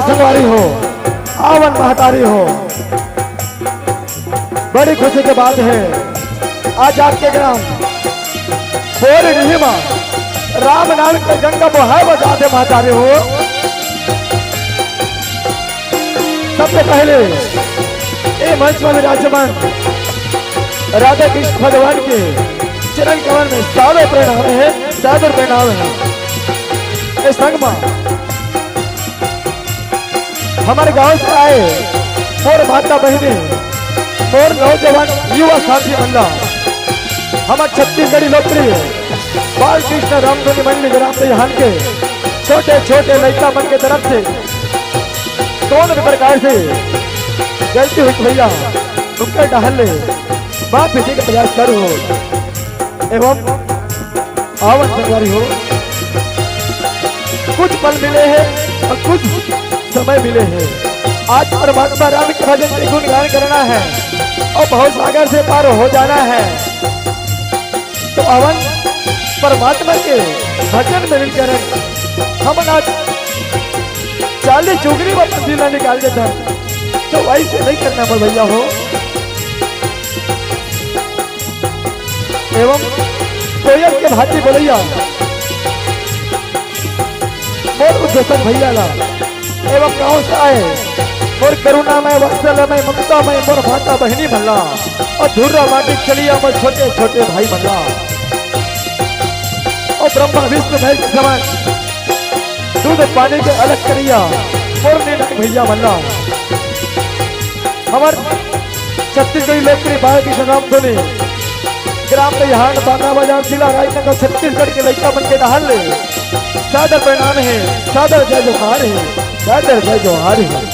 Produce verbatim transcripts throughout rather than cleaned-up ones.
संगवारी हो, आवन महतारी हो, बड़ी खुशी के बात है। आज आपके ग्राम बोर डीह मा राम नाम के गंगा बोहाय बजाते महतारी हो। सबसे पहले ए मंच में विराजमान राधा कृष्ण भगवान के चरण कमल में सादर प्रणाम है, सादर प्रणाम है। ए संग मा हमर गांव से आए मोर माता बहिनी, मोर नौजवान युवा साथी मन ला, हमर छत्तीसगढ़ी लोकप्रिय बाल कृष्ण रामधुनी मंडली ग्राम बिहान के छोटे छोटे लइका मन के तरफ से कौन भी प्रकार से गलती हुई भैया, उनके डहर ले माफी के प्रयास करो। एवं आवन संगवारी हो, कुछ पल मिले हैं और कुछ समय मिले हैं। आज परमात्मा राम के भजन के गुणगान करना है और भव सागर से पार हो जाना है। तो आवन परमात्मा के भजन में मिलकर हम आज चालीस चुगरी में पसीना निकाल देता है, तो वैसे नहीं करना मोर भैया हो। एवं कोयल के भांति बोलैया मोर उद्घोषक भैया ला, एवं गांव से आए मोर करुणामय, वात्सल्यमय, ममतामय मोर माता बहिनी मन ला, और धुर्रा माटी चलिया मोर छोटे छोटे भाई मन ला, और ब्रह्मा विष्णु महेश के समान दूध पानी के अलग करिया मोर नीना भैया मन ला। हमर छत्तीसगढ़ी लोकप्रिय बाल कृष्ण रामधुनी, ग्राम बिहान, बांदा बाजार, जिला राजनांदगांव, छत्तीसगढ़ के लइका मन के डहर ले सादर प्रणाम है, सादर जय जोहार है, सादर जय जोहार है।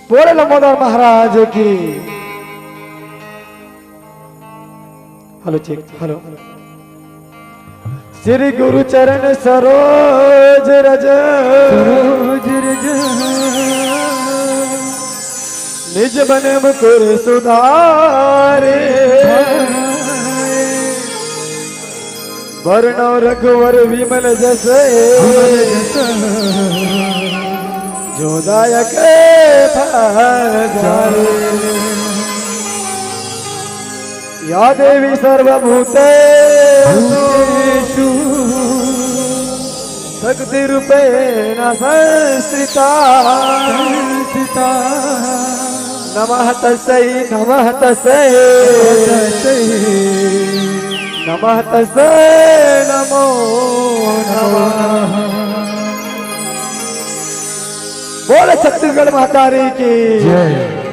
बोले लंबोदर महाराज की। Hello, check, hello. श्री गुरु चरण सरोज रज, सरोज रज। निज मन मुकुर सुधारे। वरणो रघुवर विमल जस। विमल जस। जोदायक फल जाए। या देवी सर्वभूते भूतेषु शक्ति रूपेण संस्थिता। संस्थिता। नमः तस्यै, नमः तस्यै। तस्यै। नमः तस्यै, नमो नमः। बोल छत्तीसगढ़ महतारी की। जय।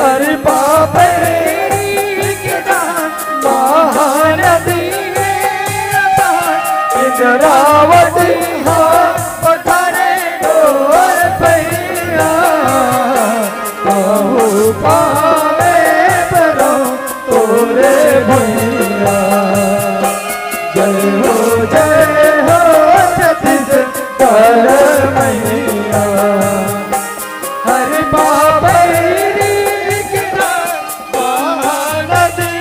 अरे पाप रे के दान महानदी में अपार, इंद्रावती हा पथरे डोर पैया, कहूँ पावे बरो तोरे भैया। जय हो, जय हो छत्तीसगढ़ मैया। हर बाबरी के महानदी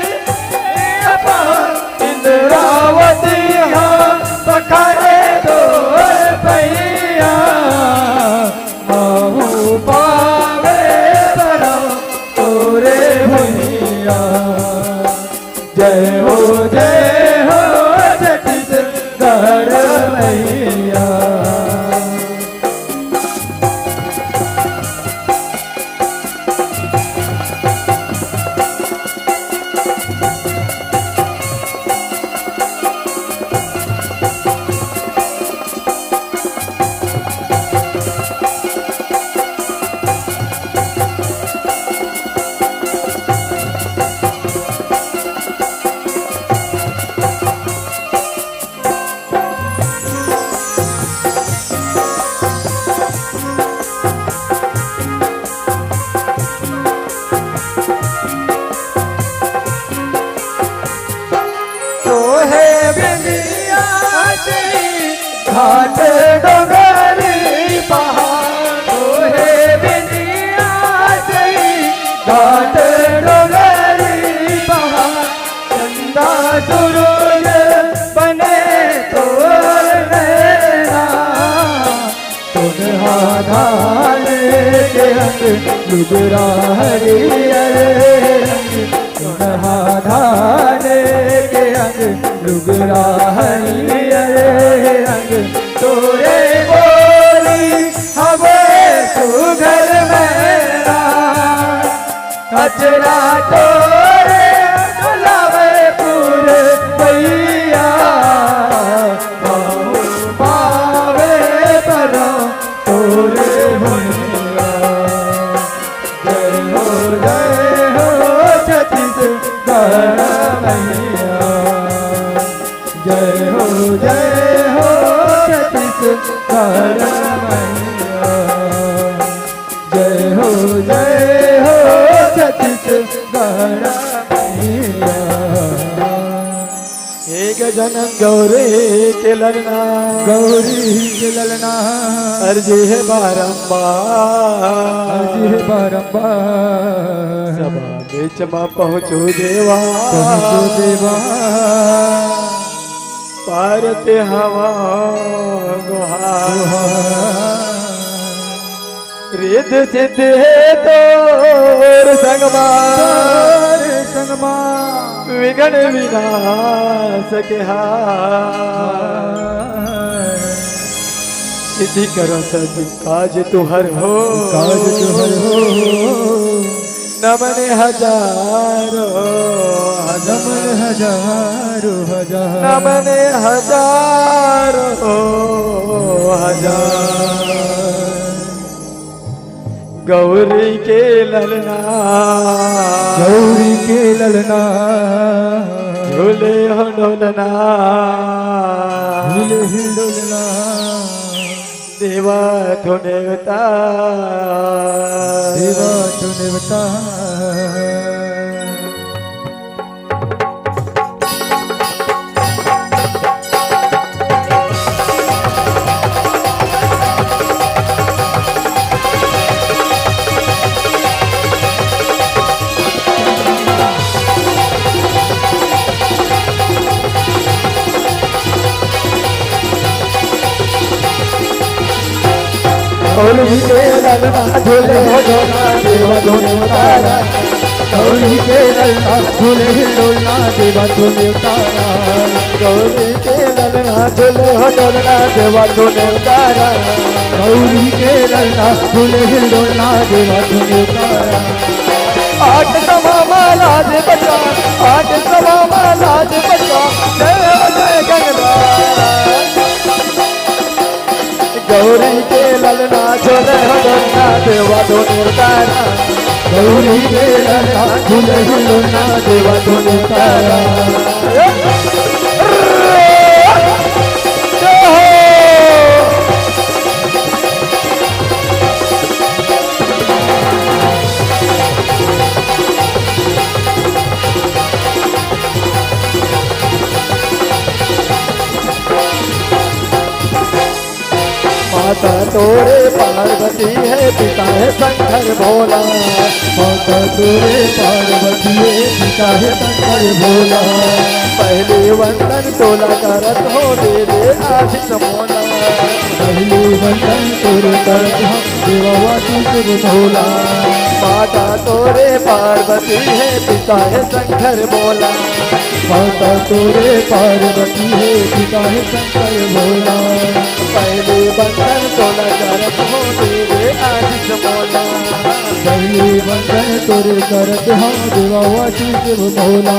अपार, इंद्रावती हा पखारे तोर पैया। महू पावे बरा तोरे भैया। जय हो, जय हो छत्तीसगढ़ मैया। तोहे बिंदिया से घाट डोंगरी पहाड़, तोहे बिंदिया से घाट डोंगरी पहाड़, चंदा सूरज बने तोर नैना। सोनहा धान के अंग लुगरा हरियर अंग, सोनहा धान के अंग लुगरा हरियर अंग, तोरे बोली हवे सुघर मैना। अचरा तोरे डोलावे पुरवैया, पावे परा तोरे भैया। जय हो, जय हो छत्तीसगढ़ मैया। जय हो, जय हो छत्तीसगढ़ मैया। जय हो, जय हो छत्तीसगढ़ मैया। हे गजानन गौरी के ललना, गौरी के ललना। अर्जी हे बारंबार, अर्जी हे बारंबार। सभा बीच मा पहुँचो देवा, पहुँचो देवा। पारत हवा गुहार। गुहार। रिद्ध सिद्ध हे तोर संगमा, तोर संगमा। विघ्न विनाशक हा। सिद्धि करो सब काज तुहर हो, काज तुहर हो। नमन हजारों नमन हजारों हजार। नमन हजारों हजार। गौरी के ललना। गौरी के ललना। झूले हो डोलना। झूले ही डोलना। देवा तो नेवता। देवा तो नेवता। गौरी के ललना झूले हो डोलना देवा तो नेवता। गौरी के ललना झूले हो डोलना देवा तो नेवता। गौरी के ललना झूले हो डोलना देवा तो नेवता। गौरी के ललना झूले हो डोलना देवा तो नेवता। आठ सवा महाराज बचा, आठ सवा महाराज बचा, जय हो जय गंगा। गौरी के ललना झूले हो डोलना देवा तो नेवता। गौरी के ललना झूले हो डोलना देवा तो नेवता। जय हो। माता तोरे पार्वती है, पिता है शंकर भोला। माता तोरे पार्वती है, पिता है शंकर भोला। पहले वंदन तोला करत हो, दे दे आशीष मोला। पहले वंदन तोरे करत हो, देवा वासी शिव भोला। माता तोरे पार्वती है, पिता है शंकर भोला। माता तोरे पार्वती है, पिता है शंकर भोला। पहले वंदन तोला करत हो, दे दे आशीष मोला। पहले वंदन तोरे करत हो, देवा वासी शिव भोला।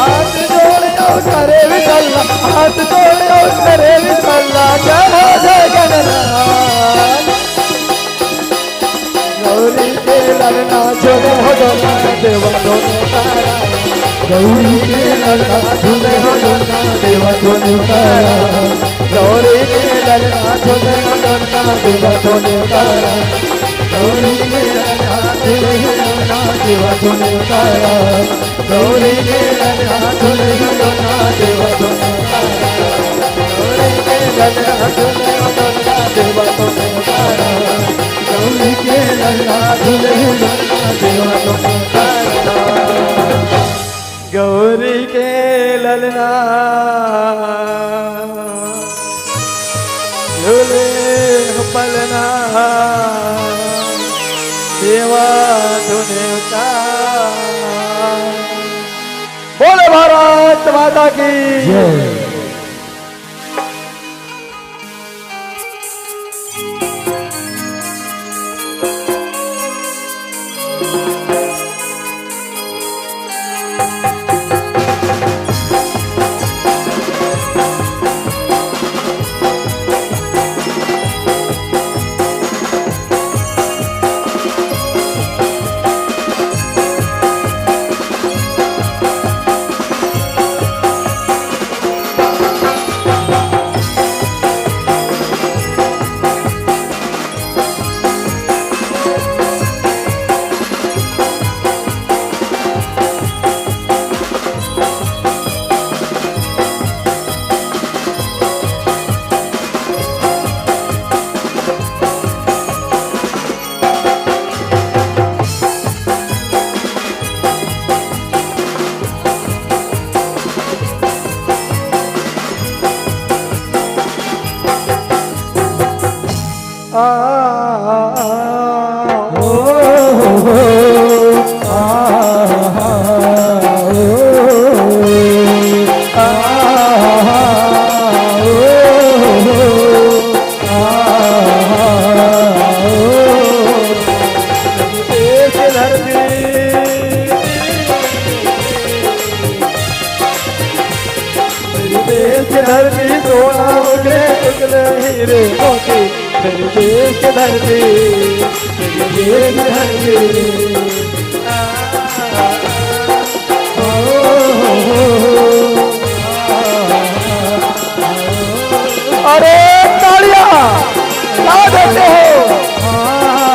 हाथ जोड़े और करे विसल्ला, हाथ जोड़े और करे विसल्ला, जय हो जय गणनाथ। गौरी के ललना झूले हो डोलना देवा तो नेवता। गौरी के ललना झूले हो डोलना देवा तो नेवता। गौरी के ललना झूले हो डोलना देवा तो नेवता। गौरी के ललना झूले हो डोलना देवा तो नेवता। गौरी के ललना झूले हो डोलना देवा तो नेवता। गौरी के ललना झूले हो डोलना देवा तो नेवता। गौरी के ललना झूले हो डोलना देवा तो नेवता। गौरी के ललना झूले हो पलना देवा तो नेवता। बोले भारत माता की जय। रही रे मोती, मेरे देश की धरती, मेरे देश की धरती। अरे तालियां ला देते हो,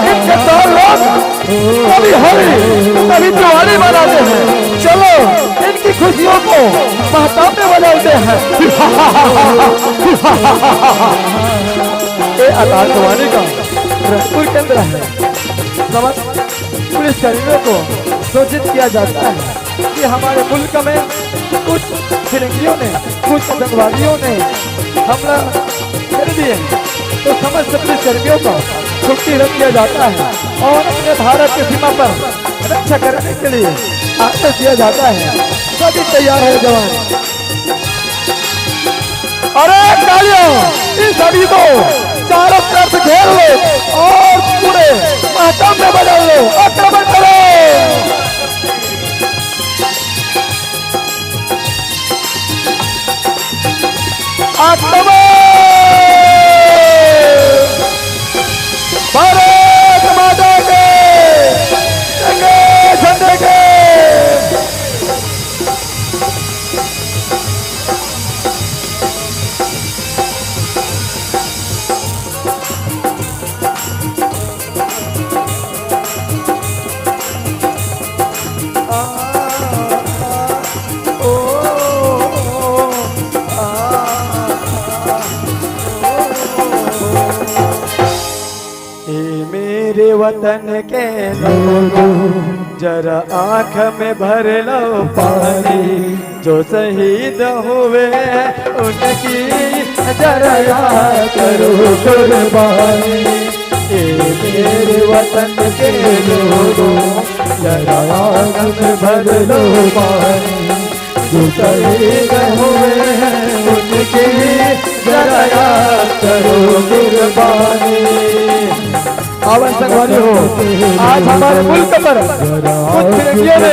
इनके दो लोग कभी होली, कभी दिवाली मनाते हैं। चलो, इनकी खुशियों को महताबे बदलते हैं। ये आकाशवाणी का रंगपुर केंद्र है। समस्त पुलिसकर्मियों को सूचित किया जाता है कि हमारे मुल्क में कुछ फिरंगियों ने, कुछ आतंकवादियों ने हमला कर दिए, तो समस्त पुलिसकर्मियों को छुट्टी रख दिया जाता है और अपने भारत की सीमा पर रक्षा करने के लिए आदेश दिया जाता है। सभी तैयार है जवान। अरे तालियों, इन सभी को चारों तरफ से घेर लो और पूरे महताबे बदल लो, आक्रमण करो। आक्रमण! भारत माता के, तिरंगे झंडे के। ए मेरे वतन के लोगों, जरा आँख में भर लो पानी। जो शहीद हुए हैं उनकी जरा याद करो कुर्बानी। ए मेरे वतन के लोगों, जरा आँख में भर लो पानी। जो शहीद हुए हैं उनकी जरा याद करो कुर्बानी। आवन संगवारी हो, आज हमारे मुल्क पर कुछ फिरंगियों ने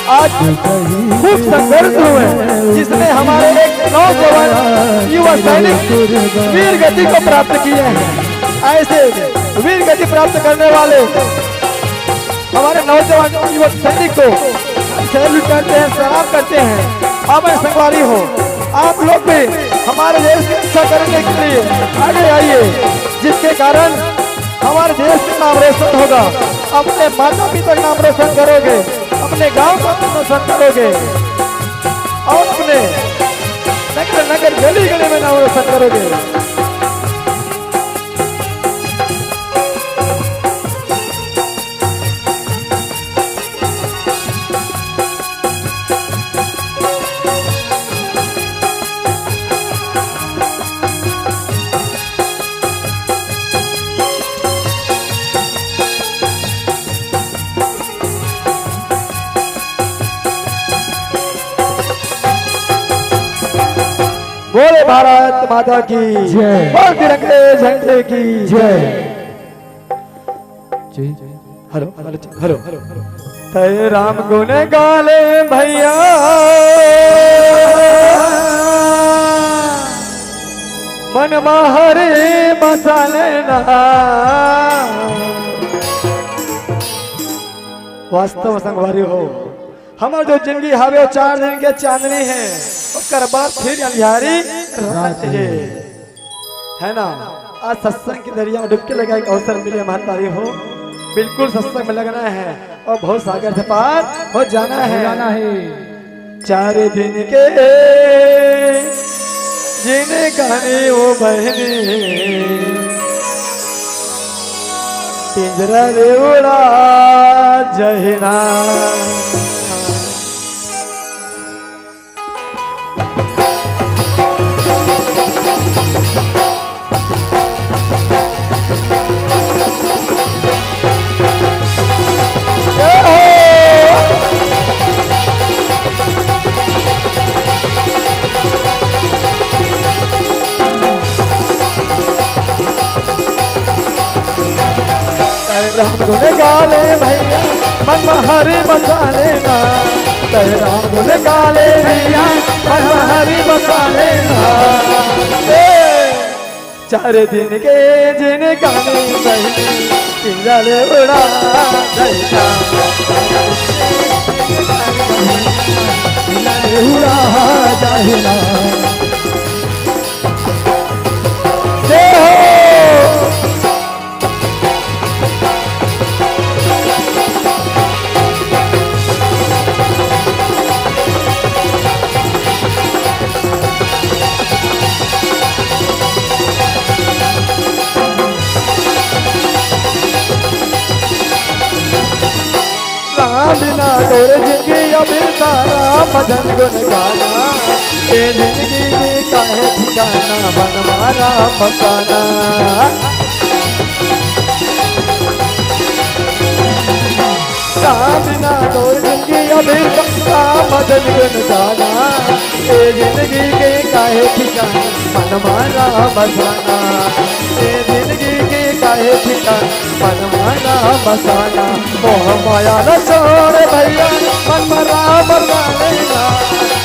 आज खूब संघर्ष हुए, जिसने हमारे एक नौजवान युवा सैनिक वीर गति को प्राप्त किए हैं। ऐसे वीर गति प्राप्त करने वाले हमारे नौजवान युवक सैनिक को हम सैल्यूट करते हैं, सलाम करते हैं। आवन संगवारी हो, आप लोग भी हमारे देश की रक्षा करने के लिए आगे आइए, जिसके कारण हमारे देश का नाम रोशन होगा। अपने माता पिता का नाम रोशन करोगे, अपने गांव का नाम रोशन करोगे और अपने नगर नगर, गली गली में नाम रोशन करोगे। बोले भारत माता की जय। बोल तिरंगे झंडे की जय। जी। Hello, hello, hello. तय राम गुण गाले भैया, मन माहरे बसा लेना। वास्तव संगवारी हो, हमर जो जिंदगी हावे, वो चार दिन के चांदनी हे, ओकर बाद फिर अंधियारी रात हे, है ना? आज सत्संग की दरिया में डुबकी लगाए के अवसर मिले, महतारी हो, बिल्कुल सत्संग में लगना है और भव सागर से पार हो जाना है। जाना है। चार दिन के जिनगानी ओ बहिनी, पिंजरा ले उड़ा जहिना। राम गुण गाले भैया, मन में हरि बसा लेना। तै राम गुण गाले भैया, मन हरि बसा लेना। ए, चार दिन के जिनगानी बहिनी, पिंजर उड़ा जाहिना। पिंजर उड़ा जाहिना। जय हो। राम बिना तोर जिंदगी अबिरथा, राम भजन गुण गाना। ए जिंदगी में काहे ठिकाना, मन मा राम बसाना। राम बिना तोर जिंदगी अबिरथा, राम भजन गुण गाना। ए जिंदगी के काहे ठिकाना, मन मा राम बसाना। ए जिंदगी के काहे ठिकाना, मन मा राम बसाना। मोह माया ल छोड़ भैया, मन मा राम बसा लेना।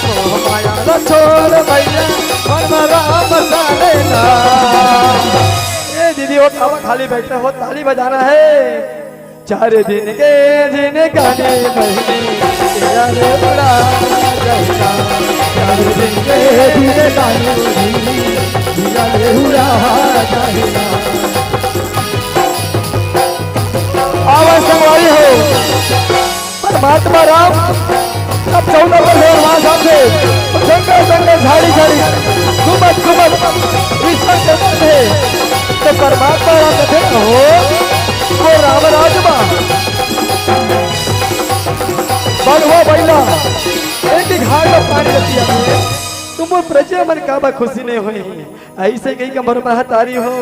मोह माया ल छोड़ भैया, मन मा राम बसा लेना। ए दीदी, वो काबर खाली बैठे हो, ताली बजाना है। चार दिन के जिनगानी बहिनी, पिंजर उड़ा जाहिना। चार दिन के जिनगानी बहिनी, पिंजर उड़ा जाहिना। आवा संगवारी हो, परमात्मा राम अब चौदह पर भगवान साहब से जंगल जंगल, झाड़ी झाड़ी, घूमत घूमत विश्राम करत हे। तो परमात्मा राम कथे हो, वो राम राज मा बघवा बइला एक ही घाट मा पानी रखिया में, तुम मोर प्रजा मन काबर खुशी नहीं होही। अइसे कहिके मोर महतारी हो,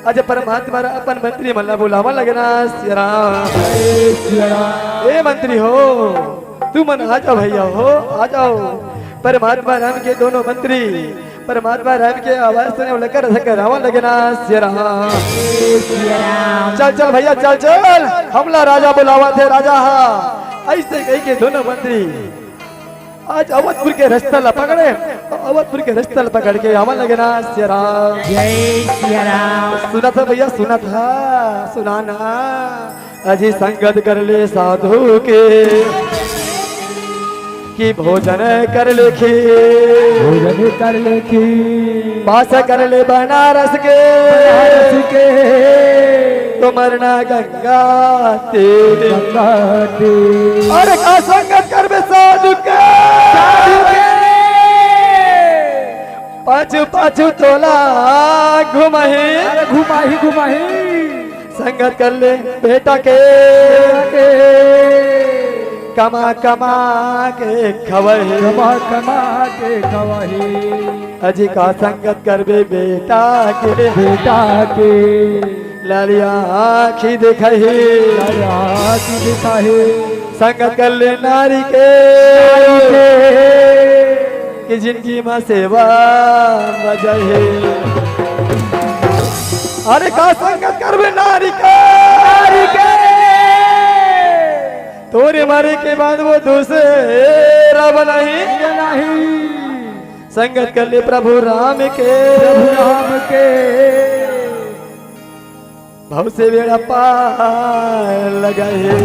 आज परमात्मा रा अपन मंत्री मन ला बुलावा लगना, सिया राम। जय सिया राम। ए मंत्री हो, तुमन आ जाव भैया हो, आ जाव। परमात्मा राम के दोनों मंत्री, परमात्मा राम के आवाज सुने, ओला कर धकरावा लगना, सिया राम। जय सिया राम। चल चल भैया, चल चल, हमला राजा बुलावत हे, राजा हा। अइसे कहिके दोनों मंत्री आज अवधपुर के रस्ता ला पकड़े, अवधपुर के रस्ता ला पकड़ के आवा लगना, सिया राम। जय सिया राम। सुनत हा भैया, सुनत हा, सुना ना। अजी संगत कर ले साधु के, कि भोजन कर लेखी, भोजन कर लेखी। बास कर ले बनारस के, बनारस के। तो मरना गंगा तीर। गंगा तीर। अरे का संगत करबे साधु के? साधु के। पाछू पाछू तोला घुमाही। अरे घुमाही, घुमाही। संगत कर ले बेटा के। बेटा के। कमा कमा के खवही। कमा कमा के खवही। अजी का संगत करबे बेटा के। बेटा के। लालिया आँखी दिखाही। लालिया आँखी दिखाही। संगत कर ले नारी के। नारी के। कि जिनगी मा सेवा बजाही। अरे का संगत करबे नारी के। नारी के। तोरे मरे के बाद वो दूसरा बनाही। बनाही। संगत कर ले प्रभु राम के। प्रभु राम के। भव से बेड़ा पार लगाही।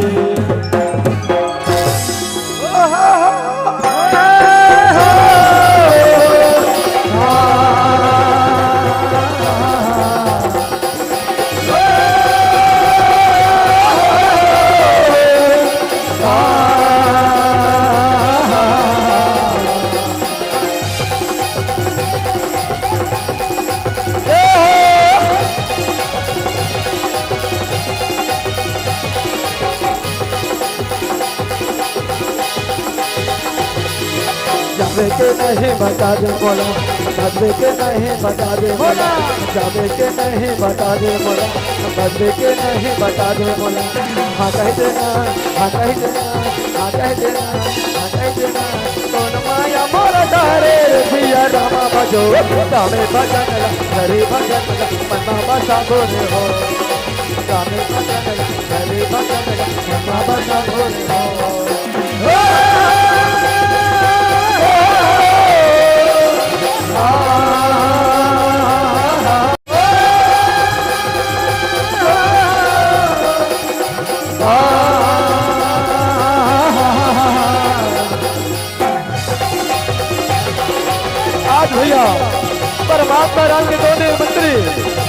जाबे के नहीं बता दे मोला, बदले के नहीं बता दे मोला, जाबे के नहीं बता दे मोला, बदले के नहीं बता दे मोला। हाँ कह देना, हाँ कह देना, हाँ कह देना, हाँ कह देना। कौन माया मोर धारे रे सिया रामा बजो, रामे भजन ला, हरे भजन ला, मनमा बसा गोरे हो। रामे भजन ला, हरे भजन ला, मनमा बसा गोरे हो। परमात्मा राम के दोनों मंत्री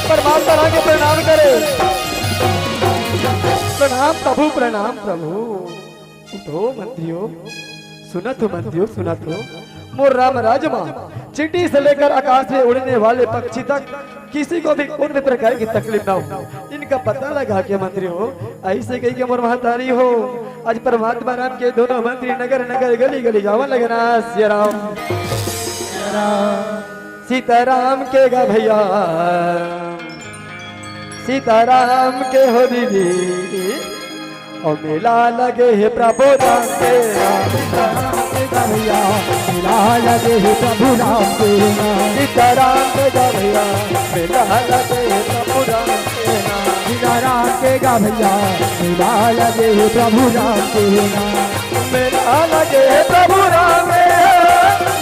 परमात्मा राम के प्रणाम करे। प्रणाम प्रभु, प्रणाम प्रभु। उठो मंत्रियों, सुनत हो मंत्रियों, सुनत हो। मोर राम राज मा चिंटी से लेकर आकाश में उड़ने वाले पक्षी तक किसी को भी कोई भी प्रकार की तकलीफ ना हो, इनका पता लगा के मंत्री हो। ऐसे कही के मोर महतारी हो, आज परमात्मा राम के दोनों मंत्री नगर नगर गली गली जावन लगे ना, सिया राम। सीताराम के गा भैया, सीताराम के हो दीदी, ओ मेला लगे हे प्रभु राम के। सीताराम के गा भैया, मेला लगे हे प्रभु राम के ना। सीताराम के गा भैया, मेला लगे हे प्रभु राम के ना। सीताराम के गा भैया, मेला लगे हे प्रभु राम के ना। मेला लगे हे प्रभु राम के,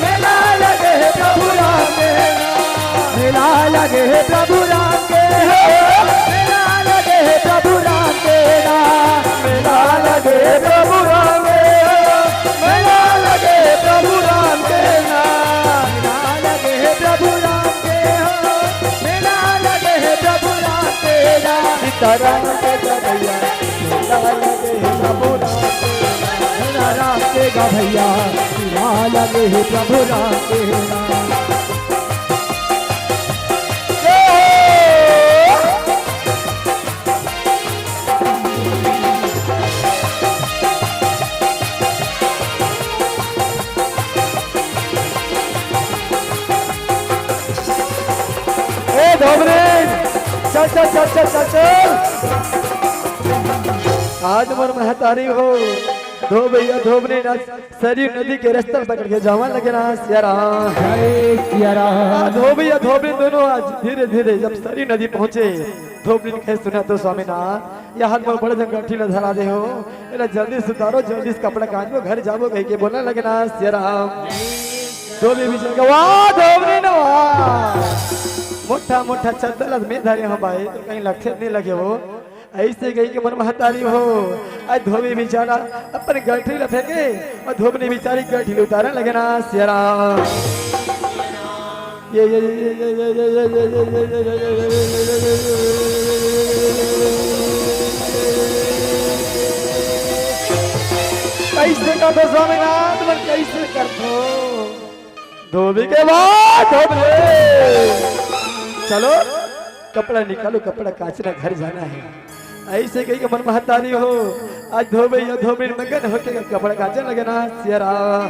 मेला लगे हे प्रभु राम के ना। मेला लगे हे प्रभु राम के, मेला लगे हे प्रभु राम के ना। मेला लगे हे प्रभु राम के, मेला लगे हे प्रभु राम के ना। मेला लगे हे प्रभु राम के हो, मेला लगे हे प्रभु राम के ना। सीताराम के गा भैया, मेला लगे हे प्रभु राम के ना। राम के गा भैया, मेला लगे हे प्रभु राम के ना। जय हो। ए धोबनी, चल, चल, चल। आज मोर महतारी हो, धोबैया धोबनी ना सरयू नदी के रस्ता पकड़ के जावन लगे ना, सिया राम। जय सिया राम। आ, धोबैया धोबनी दोनों आज धीरे धीरे जब सरयू नदी पहुंचे, धोबनी कहे, सुना तो स्वामीनाथ, यहाँ मोर बड़े जन गंठी ला धरा दे हो, एला जल्दी से उतारो, जल्दी से कपड़ा कांचबो, घर जाबो कहि के बोलने लगे ना, सिया राम। धोबी भी चल गया, वाह धोबनी ना वाह, मोटा मोटा चद्दर ला मैं धरे हो भाई, तो कहीं लगे नहीं लगे हो। ऐसे कहि के मोर महतारी हो, आज धोबी बिचारा अपन गंठी ला फेंके अउ धोबनी बिचारी गंठी ला उतारे लगे ना, सिया राम। ये, ये, ये, कैसे करथो स्वामीनाथ, मन कैसे करथो? धोबी के बाद धोबी। चलो, कपड़ा निकालो, कपड़ा कांचना, घर जाना है। ऐसे कहि के मोर महतारी हो, आज धोबी या धोबी मगन होके कपड़ा कांचे लगे ना, सिया राम।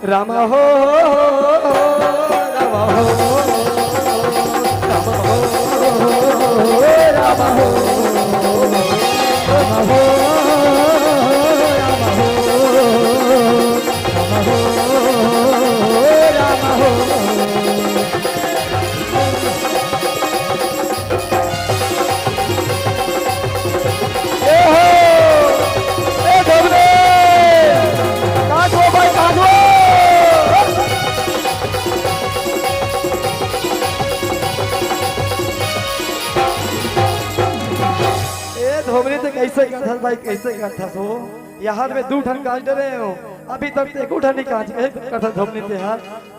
रामा हो, रामा हो, रामा हो, रामा हो, रामा हो, रामा हो। राम हो, राम हो। ए हो, ए धोबले, काटो भाई, काटो। ए धोबले, तो कैसे करथस भाई, कैसे करथस हो? यहाँ में दू ठन कांच डरे हो, अभी तक ते एको ठन नहीं कांच, कहे करथस धोबले ते हा।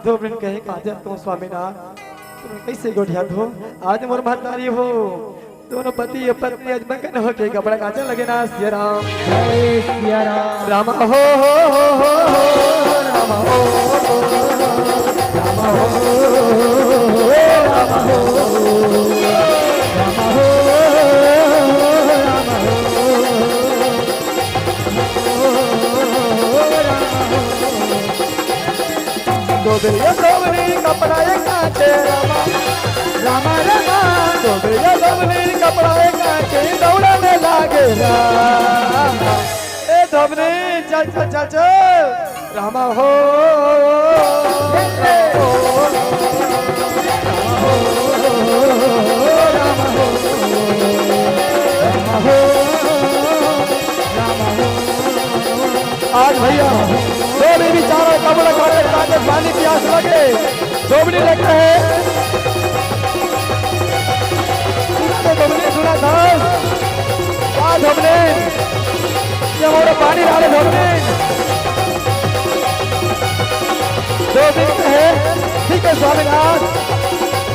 धोबलिन कहे, "कांचत तो स्वामीनाथ, तुम कैसे गोठियाथो? आज मोर महतारी हो, दोनों पति अउ पत्नी आज मगन होके कपड़ा कांचे लगे ना, सिया राम।" जय सिया राम। राम हो, हो, हो, हो, हो, राम हो, हो, राम हो, हो, राम हो, राम हो, राम हो। धोबे या धोबनी कपड़ा एक कांचे रामा, रामा रामा। धोबे या धोबनी कपड़ा एक कांचे दौड़ा में लागे रामा। ए धोबनी चल, चल, चल, चल। रामा हो, रामा हो, रामा हो, रामा हो, रामा हो, रामा हो। आज भैया, जो भी बेचारा कपड़ा काटे, काटे पानी प्यास लगे, धोबनी लगता है। सुना तो धोबनी, सुना था। वाह धोबनी, ये मोरो पानी डाले धोबनी। दो दिन है, ठीक है स्वामीनाथ,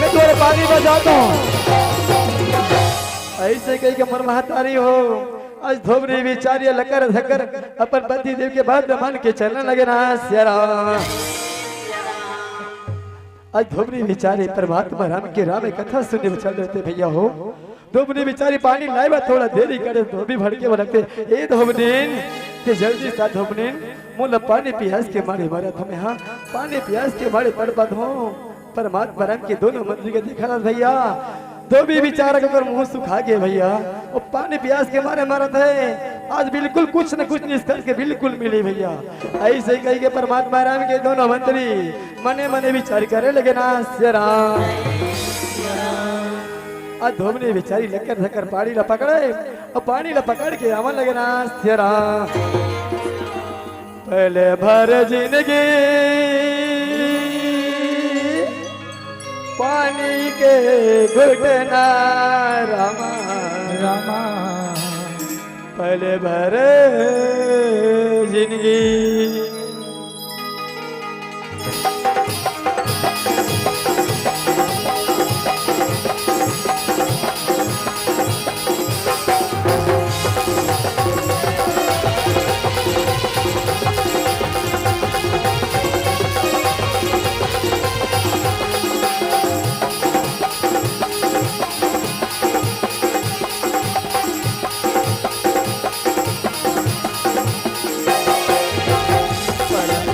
मैं तुम्हारे पानी बजाता हूँ। ऐसे कही के मोर महतारी हो, आज धोबनी बिचारी लकर धकर अपन पति देव के बात मान के चलने लगे ना सिया राम। आज धोबनी बिचारी परमात्मा राम के राम कथा सुने चल रहे थे भैया हो। धोबनी बिचारी पानी लाए बा थोड़ा देरी करे, धोबी भड़के वो लगते, "ए धोबनीन, ते जल्दी सा धोबनीन, मोला पानी पियास के मारे मरत हमें, हाँ, पानी पियास के मारे तड़पत हो।" परमात्मा राम के दोनों मंत्री के देखा था भैया, धोबी बिचारा के ओकर मुंह सुखा गए भैया, वो पानी पियास के मारे मरत है। आज बिल्कुल कुछ न कुछ निष्कर्ष के बिल्कुल मिली भैया। ऐसे कही के परमात्मा राम के दोनों मंत्री मने मने विचार करे लगे ना सिया राम। आ धोबनी बिचारी लकर धकर पानी ला पकड़े, और पानी ला पकड़ के आवन लगे ना सिया राम। पहले भर जिंदगी पानी के घुटना रामा, रामा। पहले भर जिंदगी।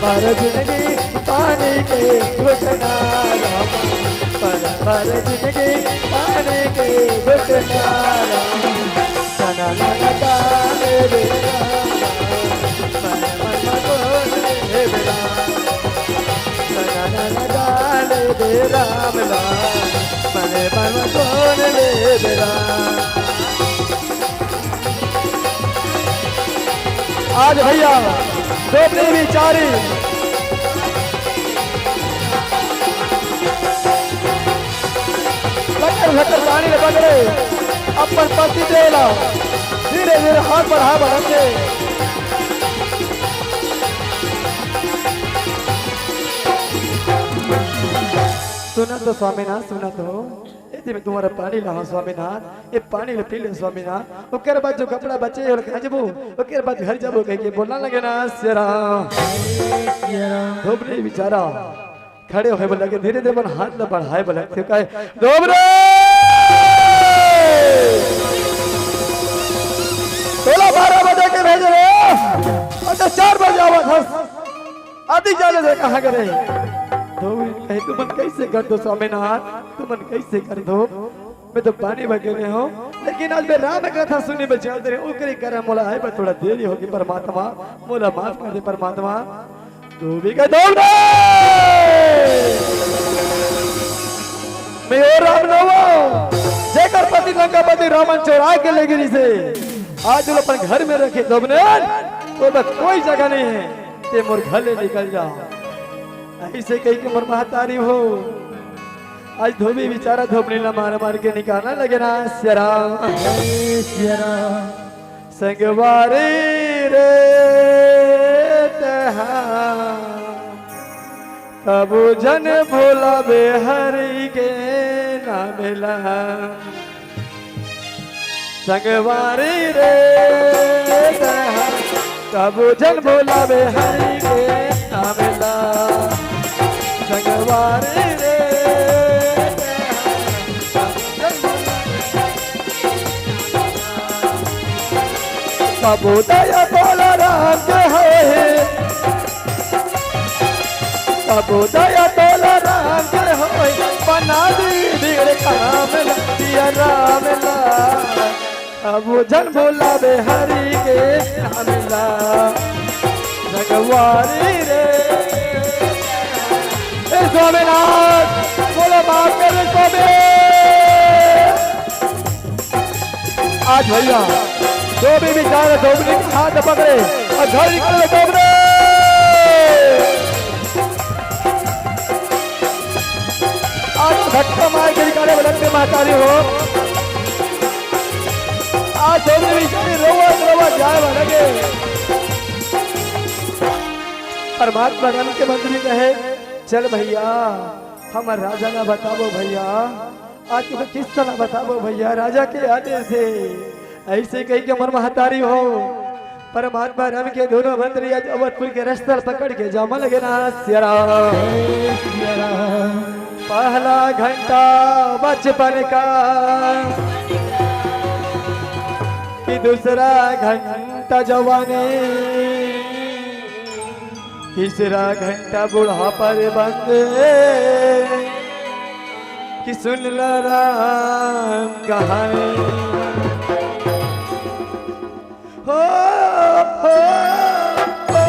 पर जिंदगी पानी के घुटना रामा, पर जिंदगी पानी के घुटना रामा। तना तना ताने रे रामा, मन मन को रे बेला। तना तना ताने रे राम ला, मन मन को रे बेला। आज भैया, धोबनी बिचारी लकर लकर पानी ले पकड़े, अपन पति देव ला धीरे धीरे हाथ बढ़ा बढ़ा के। सुना तो स्वामीनाथ, सुना तो। ए, ते में तुम्हारा पानी लाओ स्वामीनाथ, ये पानी ले पी ले स्वामीनाथ। ओकर बाद जो कपड़ा बचे हे, ओला खींचबो, ओकर बाद घर जाबो कह के बोलना लगे ना सिया राम। धोबनी बिचारा खड़े होए बोला के धीरे धीरे अपन हाथ ला बढ़ाए बोला के कहे, "धोबरे! तोला बारह बजे के भेजे रे, अच्छा चार बजे आवा था।" आदि जाने से कहा करे। धोबी कहे, "तुमन कैसे कर दो स्वामीनाथ, तुमन कैसे कर दो? मैं तो पानी बगेरे हूँ, लेकिन आज मैं राम कथा सुनी बचाल दे रहे, ओकरे कारण मोला आए पर थोड़ा देरी होगी परमात्मा, मोला माफ कर दे परमात्मा।" धोबी का धोबी, मैं ओ राम नवो, जेकर पति लंकापति रावण चोरा के ले गिरी से, आज वो अपन घर में रखे धोबने, तो बस कोई जगह नहीं है। ते मोर घर ले निकल जा। ऐसे कही के मोर महतारी हो, आज धोबी बिचारा धोबनी ला मार मार के निकालना लगे ना सिया राम। हे सिया राम। संगवारी रे तहा, कबू झन भुलाबे हरि के नाम ला। संगवारी रे तहा, कबू झन भुलाबे हरि के नाम ला। संगवारी रे तहा, कबू झन भुलाबे हरि के नाम ला। कबू दया तोला राम के होए, कबू दया तोला राम के होए, बना दी भीड़ काम ला, सिया राम ला। कबू झन भुलाबे हरि के नाम ला। संगवारी रे। ए स्वामीनाथ, बोलो माफ कर दे स्वामी। आज भैया, धोबी बिचारा धोबी के हाथ पकड़े और घर निकल गए धोबी। आज धक्का मार के निकाले बलक के महतारी हो। आज धोबी बिचारी रोवत रोवत जाए बलक के। परमात्मा राम के मंदिर में कहे, चल भैया, हमर राजा ला बताबो भैया, आज के किस्सा ला बताबो भैया, राजा के आदेश हे। अइसे कहिके मोर महतारी हो, परमात्मा राम के दूनों मंतरी आज अवधपुर के रस्ता ल पकड़ के जामा लगे ना सिया राम। पहला घंटा बचपन का, कि दूसरा घंटा जवानी, तीसरा घंटा बुढ़ापा रे बंदे, कि सुन ल राम कहानी। हो, हो, हो, हो।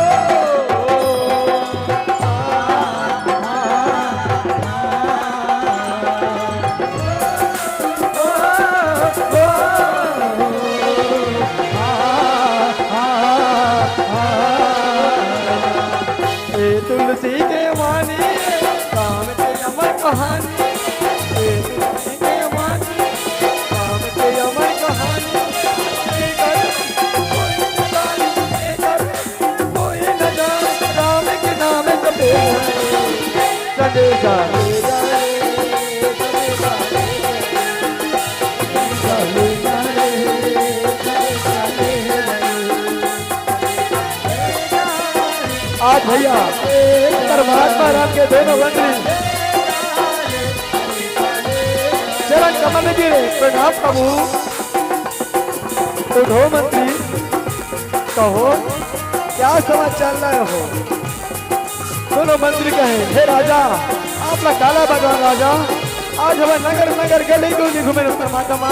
ए तुलसी के वाणी, राम के अमर कहानी। ए तुलसी के वाणी, राम के अमर कहानी। ए कर कोई न जाने, ए कर कोई न जाने, राम के नाम जपे संदेशा। आज भैया, परमात्मा राम के दोनों मंतरी चरण कमल में गिरे, प्रणाम प्रभु। उठो मंतरी, कहो, क्या समाचार लाए हो? दोनों मंतरी कहे, हे राजा, आप ला काला भगवान राजा, आज हमर नगर नगर गली गली घूमे परमात्मा,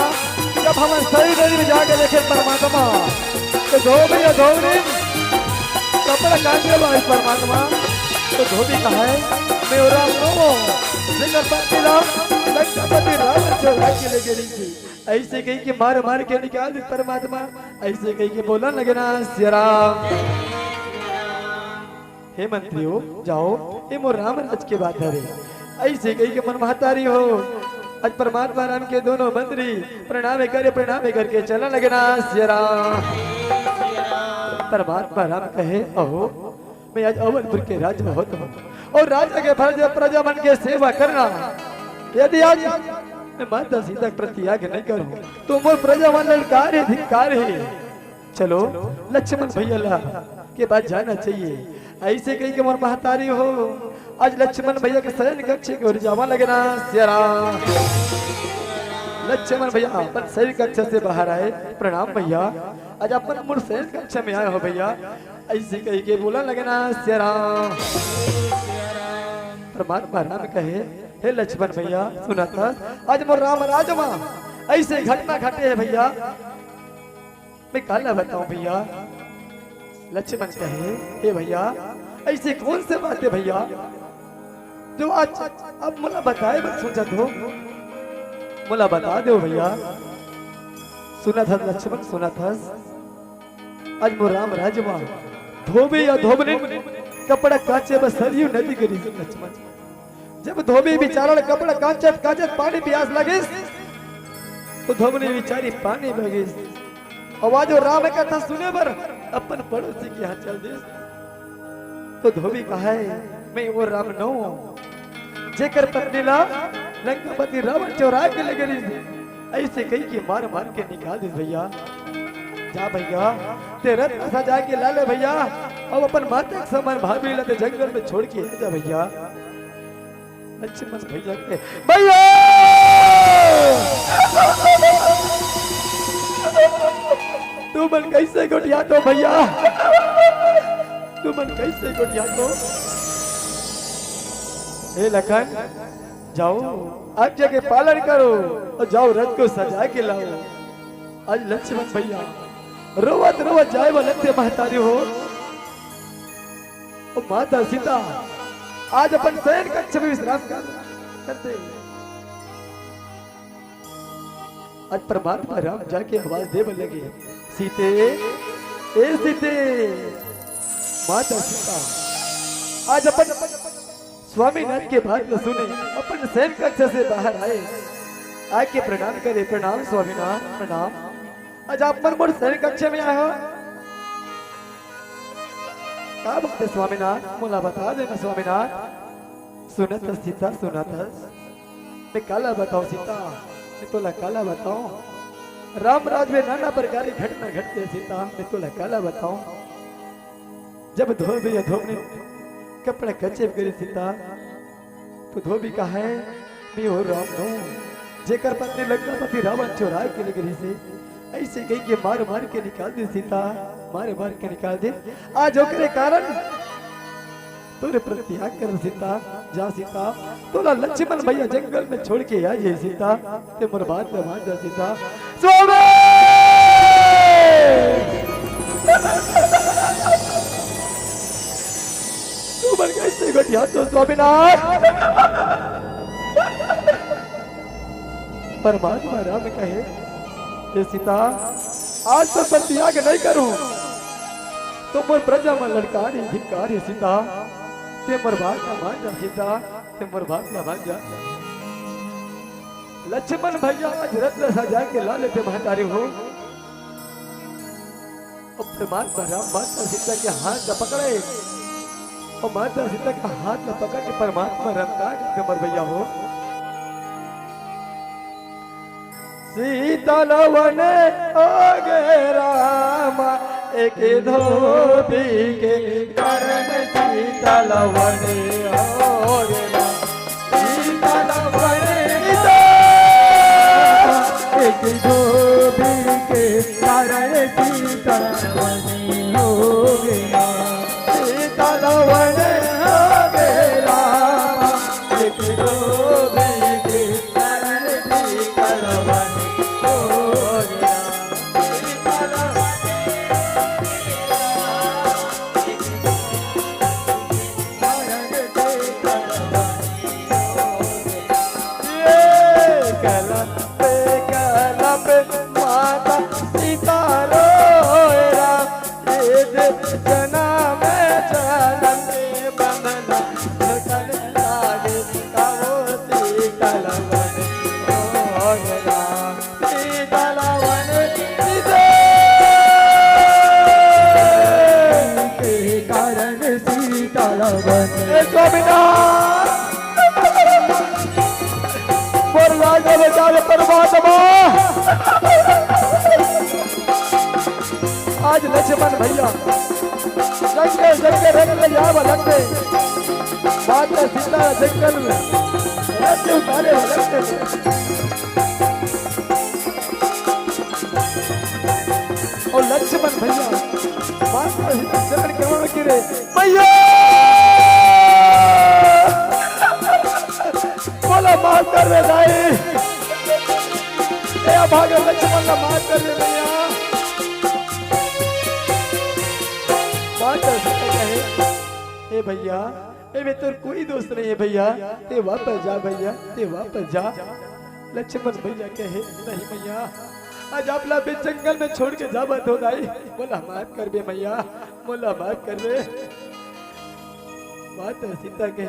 जब हमर शरीर शरीर में जाके देखे परमात्मा, तो धोबी या धोबी कपड़ा कांचे बाई परमात्मा, तो धोबी कहे, मैं राम नो, जेकर पति राम, लंकापति रावण चोरा के ले गेली थी। अइसे कहिके मार मार के निकाल दे परमात्मा, अइसे कहिके बोलन लगे ना सिया राम। हे मंतरी हो, जाओ, ए मोर राम राज के बात हरे। अइसे कहिके मोर महतारी हो, आज परमात्मा राम के दोनों मंतरी प्रणाम करे, प्रणाम करके चलन लगे ना सिया राम। परमात्मा राम कहे, अहो, मैं आज अवधपुर के राजा होत हूँ अउ राजा के प्रजा, प्रजा मन के सेवा करना, यदि आज मैं माता सीता के प्रति आगे नहीं करूँ, तो मोर प्रजा मन ललकार हे, धिक्कार हे। चलो, लक्ष्मण भैया ला के पास जाना चाहिए। अइसे कहिके मोर महतारी हो, आज लक्ष्मण भैया के शयन कक्ष के ओर जावा लगे ना सिया राम। लक्ष्मण भैया अपन शयन कक्ष से बाहर आए, प्रणाम भैया, आज अपन मोर शयन कक्ष में आए हो भैया। अइसे कहिके बोलन लगे ना सिया राम। परमात्मा राम कहे, हे लक्ष्मण भैया, सुनत हस, आज मोर राम राज मा अइसे घटना घटे हे भैया, मैं काला बताऊं भैया। लक्ष्मण कहे, हे भैया, अइसे कौन से बात हे भैया, जो आज आप मोला बताए बर सोचत हो, मोला बता दो भैया। सुनत हस लक्ष्मण, सुनत हस, आज मोर राम राज मा धोबी या धोबनी कपड़ा कांचे बर सरयू नदी गिरिस लक्ष्मण। जब धोबी बिचारा ल कपड़ा कांचत कांचत पानी पियास लगिस, तो धोबनी बिचारी पानी मांगिस। अउ आज वो राम कथा सुने बर अपन पड़ोसी के यहाँ चल दिस। तो धोबी कहे, मैं वो राम नो हूँ, जेकर पत्नी ला लंकापति रावण चोरा के ले गिरिस। अइसे कहिके मार मार के निकाल दिस भैया। जा भैया, ते रथ सजा के ला ले भैया, अउ अपन माता के समान भाभी ला ते जंगल में छोड़ के आ जा भैया। लक्ष्मण भैया के, भैया! तुमन कइसे गोठियाथो भैया? तुमन कइसे गोठियाथो? हे लखन, जाओ, आज्ञा के पालन करो अउ जाओ, रथ को सजा के लाओ। आज लक्ष्मण भैया रोवत रोवत जाए वाला थे महतारी हो। ओ माता सीता, आज अपन शयन कक्ष में विश्राम कर, करते। आज परमात्मा राम जाके आवाज देवे लगे, सीते, ए सीते, माता सीता, आज अपन स्वामीनाथ के बात ल सुने, अपन शयन कक्ष से बाहर आए, आके प्रणाम करे, प्रणाम स्वामीनाथ, प्रणाम। आज आप मन मोर शयन कक्ष में आए हो, का बात हे स्वामीनाथ? मोला बता देना स्वामीनाथ। सुनत हस सीता, सुनत हस। मैं काला बताओं सीता, मैं तोला काला बताओं। राम राज में नाना प्रकार के घटना घटथे सीता, मैं तोला काला बताओं। जब धोबी या धोबनी कपड़ा कच्चे करे सीता, तो धोबी कहे, "मैं हो राम हूँ, जेकर पत्नी लंकापति रावण चोरा के ले गे रिहिसे।" ऐसे कहि के मार मार के निकाल दे सीता, मार मार के निकाल दे। आज ओकरे कारण तोरे प्रत्याग कर सीता, जा सीता, तोला लक्ष्मण भैया जंगल में छोड़ के आ जाए सीता, ते मोर बात ला मान जा सीता। स्वामी! तू मन कैसे गोठियाथो स्वामीनाथ? परमात्मा राम कहे, "हे सीता, आज तो प्रत्याग नहीं करूं, तो मोर प्रजा मन ललकारही धिक्कारही सीता, ते मोर बात ला मान जा सीता, ते मोर बात ला मान जा।" लक्ष्मण भैया आज रथ ला सजा के ला लेथे महतारी हो। अउ परमात्मा राम माता सीता के हाथ ला पकड़े, अउ माता सीता के हाथ ला पकड़ के परमात्मा राम का करथे मोर भैया हो। सीता ला वने हो गे रामा, एक धोबी के कारण सीता ला वने हो गे रामा। सीता ला वने हो गे, एक धोबी के कारण सीता ला वने हो गे रामा। सीता ला वने हो गे रामा, एक धोबी के कारण सीता ला वने हो गे रामा। सीता ला वने हो गे रामा, एक धोबी के कारण सीता ला वने हो गे रामा। ये कलम पे कलम पे माता सीता रोए राम, ये दे जनम जनम के बंधना छूटन लागे, कहो सीता ला वने हो गे राम। सीता ला वने सीता के कारण सीता ला वने। ए स्वामीनाथ, मोर लाज ला बचा ले परमात्मा। आज लक्ष्मण भैया जंगल जंगल रथ ले जाए वाला थे। माता सीता जंगल में रथ उतारे वाला थे। अउ लक्ष्मण भैया माता सीता चरण कमल में गिरे, "भैया, मोला माफ कर दे दाई, ए अभागा लक्ष्मण ला माफ कर दे भैया।" माता सीता कहे, "ए भैया, एमे तोर कोई दोष नहीं है भैया, ते वापस जा भैया, ते वापस जा।" लक्ष्मण भैया कहे, "नहीं भैया, आज आप ला बीच जंगल में छोड़ के जावत हों दाई, मोला माफ कर दे भैया, मोला माफ कर दे।" माता सीता कहे,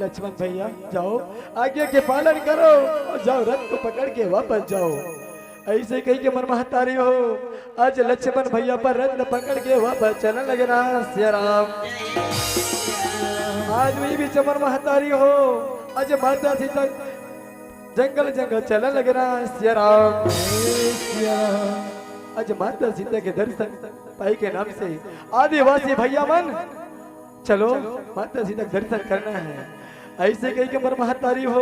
"लक्ष्मण भैया, जाओ, आज्ञा के पालन करो अउ जाओ, रथ को पकड़ के वापस जाओ।" ऐसे कहि के मोर महतारी हो, आज लक्ष्मण भैया पर रथ पकड़ के वापस चलन लगे ना सिया राम। आज वही बीच मोर महतारी हो, आज माता सीता जंगल जंगल चलन लगे ना सिया राम। आज माता सीता के दर्शन पाई के नाम से आदिवासी भैया मन चलो, माता सीता के दर्शन करना है। ऐसे कहि के मोर महतारी हो,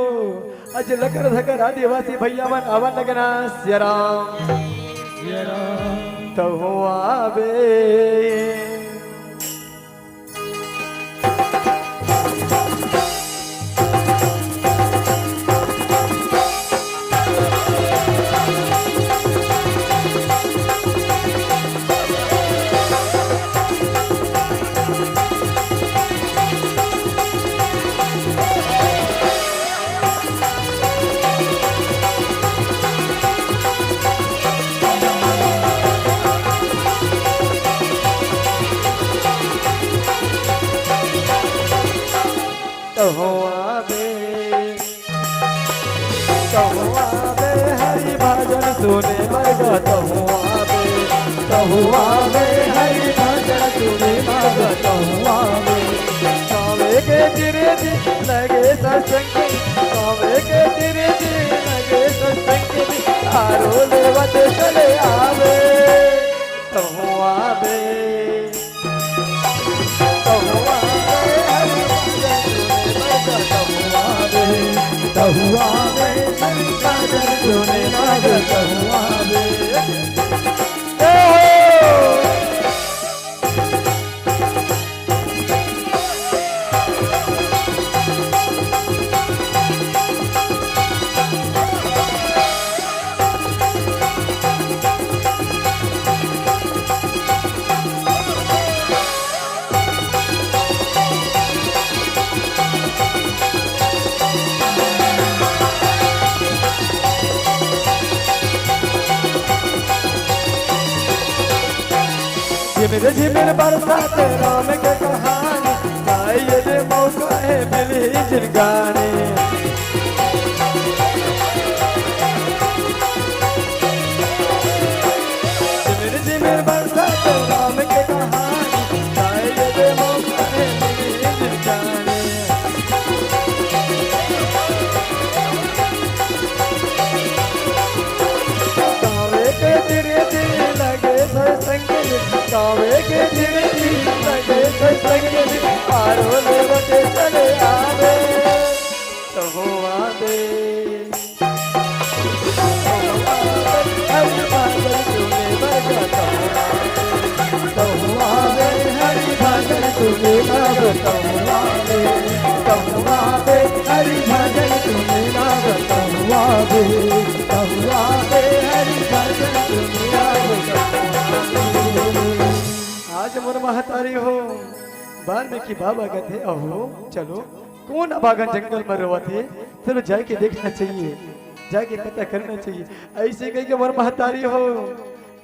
आज लकर धकर आदिवासी भैया मन आवन लगे ना सिया राम। सिया राम। तहु आबे। तहु आबे, तहु आबे हरि भजन सुने मरगा, तहु आबे, तहु आबे हरि भजन सुने मरगा, तहु आबे। गावे के गिरे दिन लगे संगी, गावे के धीरे धीरे लगे सत्संग में, आरो लेवत चले आवे। तहु आवे, तहु आवे, हरि भजन सुने बरगा, तहु आवे, तहु आवे, हरि भजन सुने बरगा, तहु आवे। ए हो! झिमिर झिमिर बरसात राम के कहानी, आइए रे मौका है मिली जिनगानी। झिमिर झिमिर बरसात राम के कहानी, आइए रे मौका है मिली जिनगानी। गावे के धीरे धीरे लगे सत्संग में, गावे के धीरे धीरे लगे सत्संग में, आरो लेवते चले आवे। तहु आवे। हरि भजन सुने बरगा तहु आवे। तहु आवे, हरि भजन सुने बरगा तहु आवे। तहु आवे, हरि भजन सुने बरगा तहु आवे। तहु आवे, हरि भजन सुने बरगा तहु आवे। आज मोर महतारी हो, वाल्मीकि बाबा कथे, अहो, चलो, कोन अभागन जंगल में रोवत हे, चलो जाके देखना चाहिए, जाके पता करना चाहिए। अइसे कहिके मोर महतारी हो,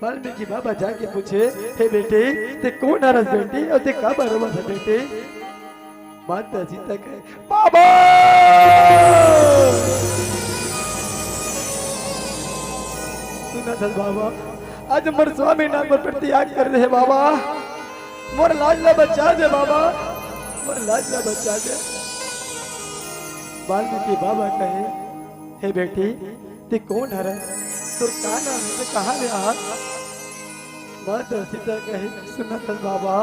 वाल्मीकि बाबा जाके पूछे, हे बेटी, ते कोन हरस बेटी, अउ ते काबर रोवत हे बेटी? माता सीता कहे, बाबा! सुनत हस बाबा, आज मोर स्वामी नाम पर त्याग कर दे हे बाबा। मोर लाज ला बचा दे बाबा, मोर लाज ला बचा दे। वाल्मीकि बाबा कहे, हे बेटी, ते कोन हरस? तोर का नाम हे? ते कहाँ ले आहस? माता सीता कहे, सुनत हस बाबा,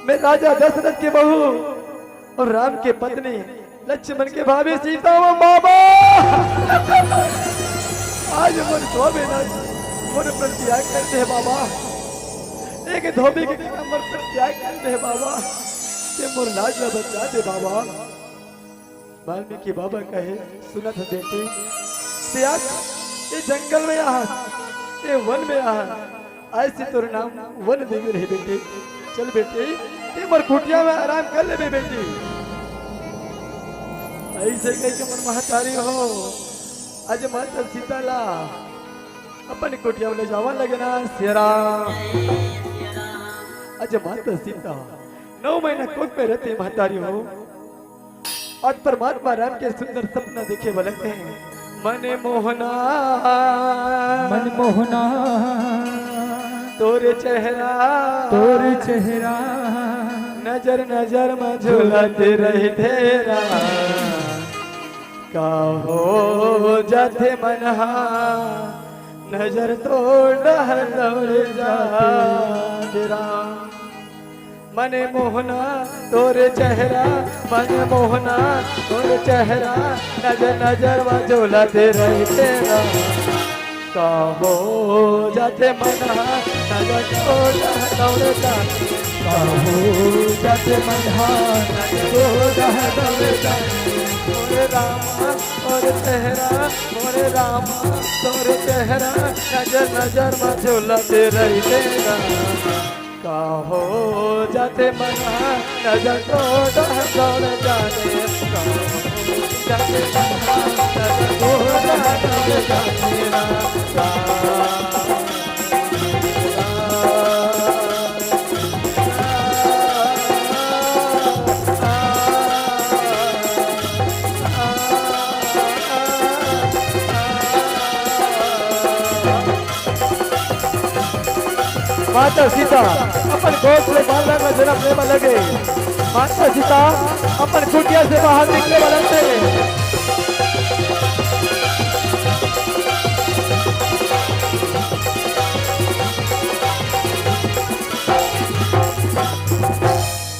मैं राजा दशरथ के बहू अउ राम के पत्नी लक्ष्मण के भाभी सीता हूँ बाबा। आज मोर स्वामी नाम मोर पर त्याग कर दे बाबा। एक धोबी के काम मोर पर त्याग कर दे बाबा। ते मोर लाज ला बचा दे बाबा। वाल्मीकि बाबा कहे, सुनत हस बेटी, ते आज ये जंगल में आहस, ये वन में आहस, आज से तोर नाम वन देवी रही बेटी। चल बेटी, ते मोर कुटिया में आराम कर लेबे बेटी। अइसे कहिके मोर महतारी हो, आज माता सीता ला अपन कुटिया में ले जावन लगे ना सिया राम। आज माता सीता नौ महीना कोख में रहते महतारी हो, आज परमात्मा राम के सुंदर सपना देखे बलक हे। मन मोहना, मन मोहना, तोर चेहरा, तोर चेहरा, नजर नजर में झूलत रहिथे राम। का हो जाथे मन हा, नजर तोर डहर दौड़ जाथे राम। मन मोहना तोर चेहरा, मन मोहना तोर चेहरा, नजर नजर में झूलत रहिथे राम। का हो जाथे मन हा, नजर तोर डहर दौड़ जाथे। का हो जाथे मन हा, नजर तोर डहर दौड़ जाथे। मोरे रामा तोर चेहरा, मोरे रामा तोर चेहरा, नजर नजर में झूलत रहिथे राम। का हो जाथे मन हा, नजर तोर डहर दौड़ जाथे। का हो जाथे मन हा, नजर तोर डहर दौड़ जाथे राम। माता सीता अपन गोद ले बालक ला जनम दे बर लगे। माता सीता अपन कुटिया से बाहर निकले वाला थे।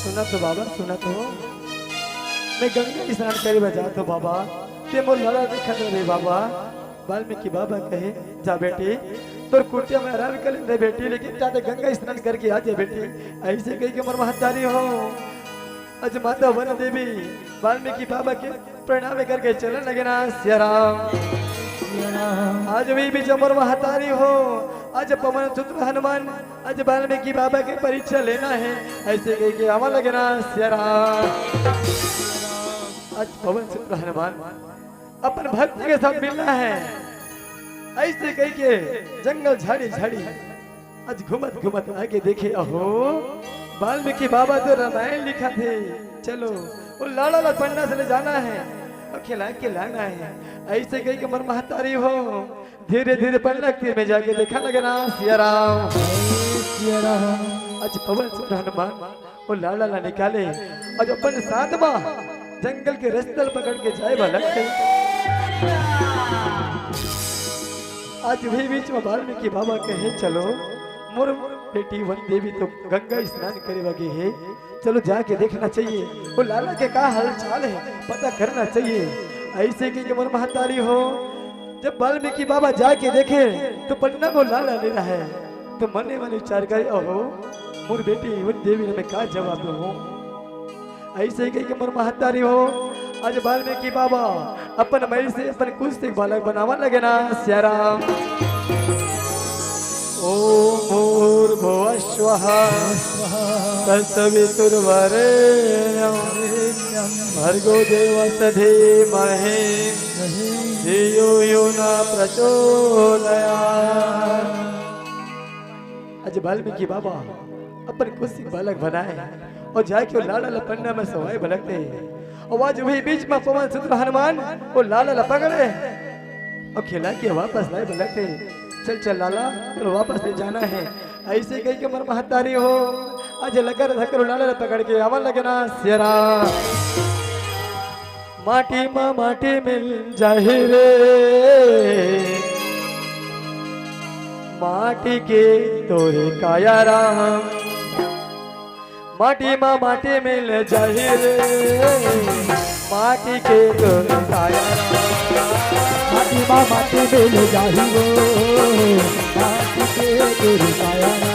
सुना तो बाबा, सुना तो, मैं गंगा स्नान करे बर जात हो बाबा, ते मोर लाला देखत रहे बाबा। वाल्मीकि बाबा कहे, "जा बेटी, तोर कुटिया में आराम कर ले बेटी, लेकिन जा ते गंगा स्नान करके आ जा बेटी।" ऐसे कहि के मोर महतारी हो, आज माता वन देवी वाल्मीकि बाबा के प्रणाम करके चलन लगे ना सिया राम। आज भी बीच मोर महतारी हो, आज पवन सुत हनुमान, आज वाल्मीकि बाबा के परीक्षा लेना है, ऐसे कहि के आवा लगे ना सिया राम। आज पवन सुत हनुमान अपन भक्त के साथ मिलना है, ऐसे कहि के जंगल झाड़ी झाड़ी आज घूमत घूमत आगे देखे, अहो, वाल्मीकि बाबा तो रामायण लिखत हे। चलो, वो लाला ला पंडा से ले जाना है और खिला के लाना है। ऐसे कहि के मोर महतारी हो, धीरे धीरे पंडा के तीर में जाके देखा लगे ना सिया राम। सिया राम। आज पवन सुत हनुमान वो लाला ला निकाले और अपन साथ मा जंगल के रस्ता ल पकड़ के जाए वाला थे। आज वही बीच में वाल्मीकि बाबा कहे, "चलो, मोर बेटी वन देवी तो गंगा स्नान करे बर गे हे, चलो जाके देखना चाहिए, वो लाला के का हाल चाल है, पता करना चाहिए।" ऐसे कहि के मोर महतारी हो, जब वाल्मीकि बाबा जाके देखे तो पन्ना वो लाला नहीं रहे, तो मने मने विचार करे, "अहो, मोर बेटी वन देवी ने मैं का जवाब दूँ?" ऐसे कहि के मोर महतारी हो, आज वाल्मीकि बाबा अपन मई से अपन कुछ से बालक बनावा लगे ना सिया राम। ओम भूर्भुवः स्वः तत्सवितुर्वरेण्यं भर्गो देवस्य धीमहि धियो यो न प्रचोदयात्। आज वाल्मीकि बाबा अपन कुछ से बालक बनाए और जाके वो लाला ला पन्ना में सवाए बलकते। और आज वही बीच में पवन सुत हनुमान वो लाला ला पकड़े और खिला के वापस लाए बलकते। "चल चल लाला, तो वापस ले जाना है।" ऐसे कहि के मोर महतारी हो, आज लकर धकर लाला ला पकड़ के आवा लगे ना सिया राम। माटी मा माटी मिल जाही रे, माटी के तोरे काया राम। माटी मा माटी मिल जाही रे, माटी के तोरे काया राम। माटी मा माटी मिल जाही रे, माटी के तोरे काया राम।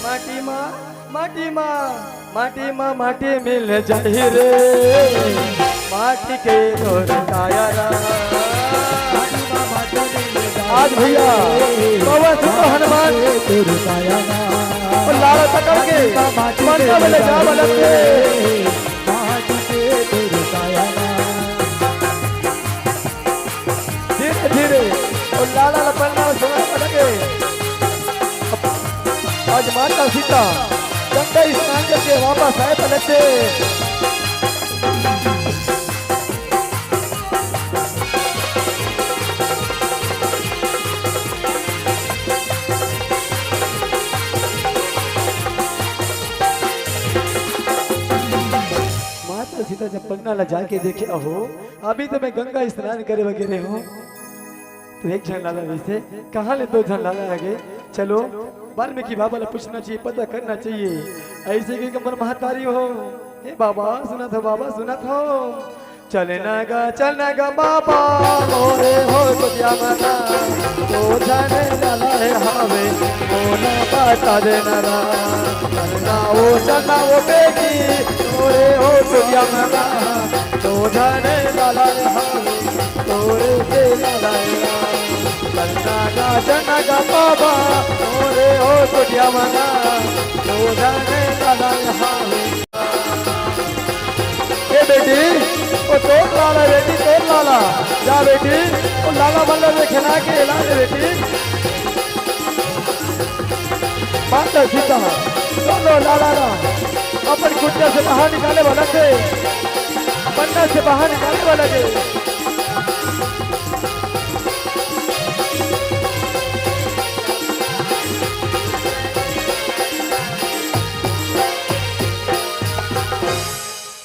माटी मा, माटी मा, माटी मा माटी मिल जाही रे, माटी के तोर काया रा। आज भैया, बाबा सुनो हनुमान, तोर काया रा। और लाला पकड़ के, माटी के मंडप ले जा बलक के। माटी के तोर काया रा। धीरे धीरे और लाला ला पन्ना सुना लगे। आज माता सीता गंगा स्नान करके वापस आए पलटे। माता सीता जब पन्ना ला जाके देखे, अहो, अभी तो मैं गंगा स्नान करे वगैरह हूँ, तो एक झन लाला वैसे, कहाँ ले दो झन लाला आ गए? चलो, वाल्मीकि बाबा ला पूछना चाहिए, पता करना चाहिए। ऐसे कहि के मोर महतारी हो, हे बाबा, सुनत हो बाबा, सुनत हो। चलना गा, चलना गा बाबा, मोरे हो तो क्या मना, तो जाने लाला है हावे, मोला बता देना रा। चलना ओ, चलना ओ बेटी, मोरे हो तो क्या मना, तो जाने लाला है हावे, तोरे से लड़ाया। चलना गा, चलना गा बाबा, तोरे हो छोटिया मना, तो जाने लड़ाया। ए बेटी, ओ तोर लाला बेटी, तोर लाला। जा बेटी, ओ लाला बल्ला देखना के ला रे बेटी। माता सीता दोनों लाला ला अपन कुटिया से बाहर निकाले वाला के, पन्ना से बाहर निकाले वाला के।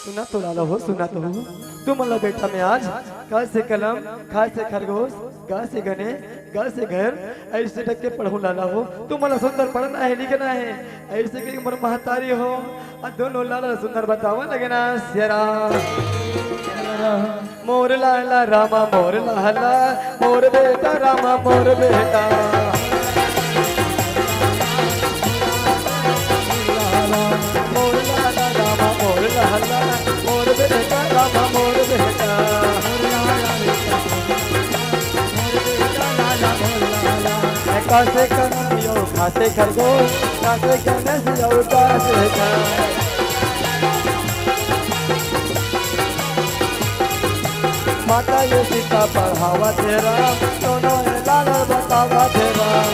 सुना तो लाला हो, सुना तो हो। तुमन ला बेटा मैं आज क से कलम, ख से खरगोश, ग से गणेश, घ से घर, अइसे डक के पढ़हूँ लाला हो। तुमन ला सुंदर पढ़ना हे, लिखना हे। अइसे कहिके मोर महतारी हो, अउ दोनों लाला ला सुंदर बतावा लगे ना, सिया राम। मोर लाला रामा मोर लाला, मोर बेटा रामा मोर बेटा। मोर लाला रामा मोर लाला, मोर बेटा रामा मोर बेटा। क से कलम यो, ख से खरगोश, ग से गणेश यो, घ से घर। माता ये सीता पढ़ावत हे राम, दोनों हे लाला बतावत हे राम।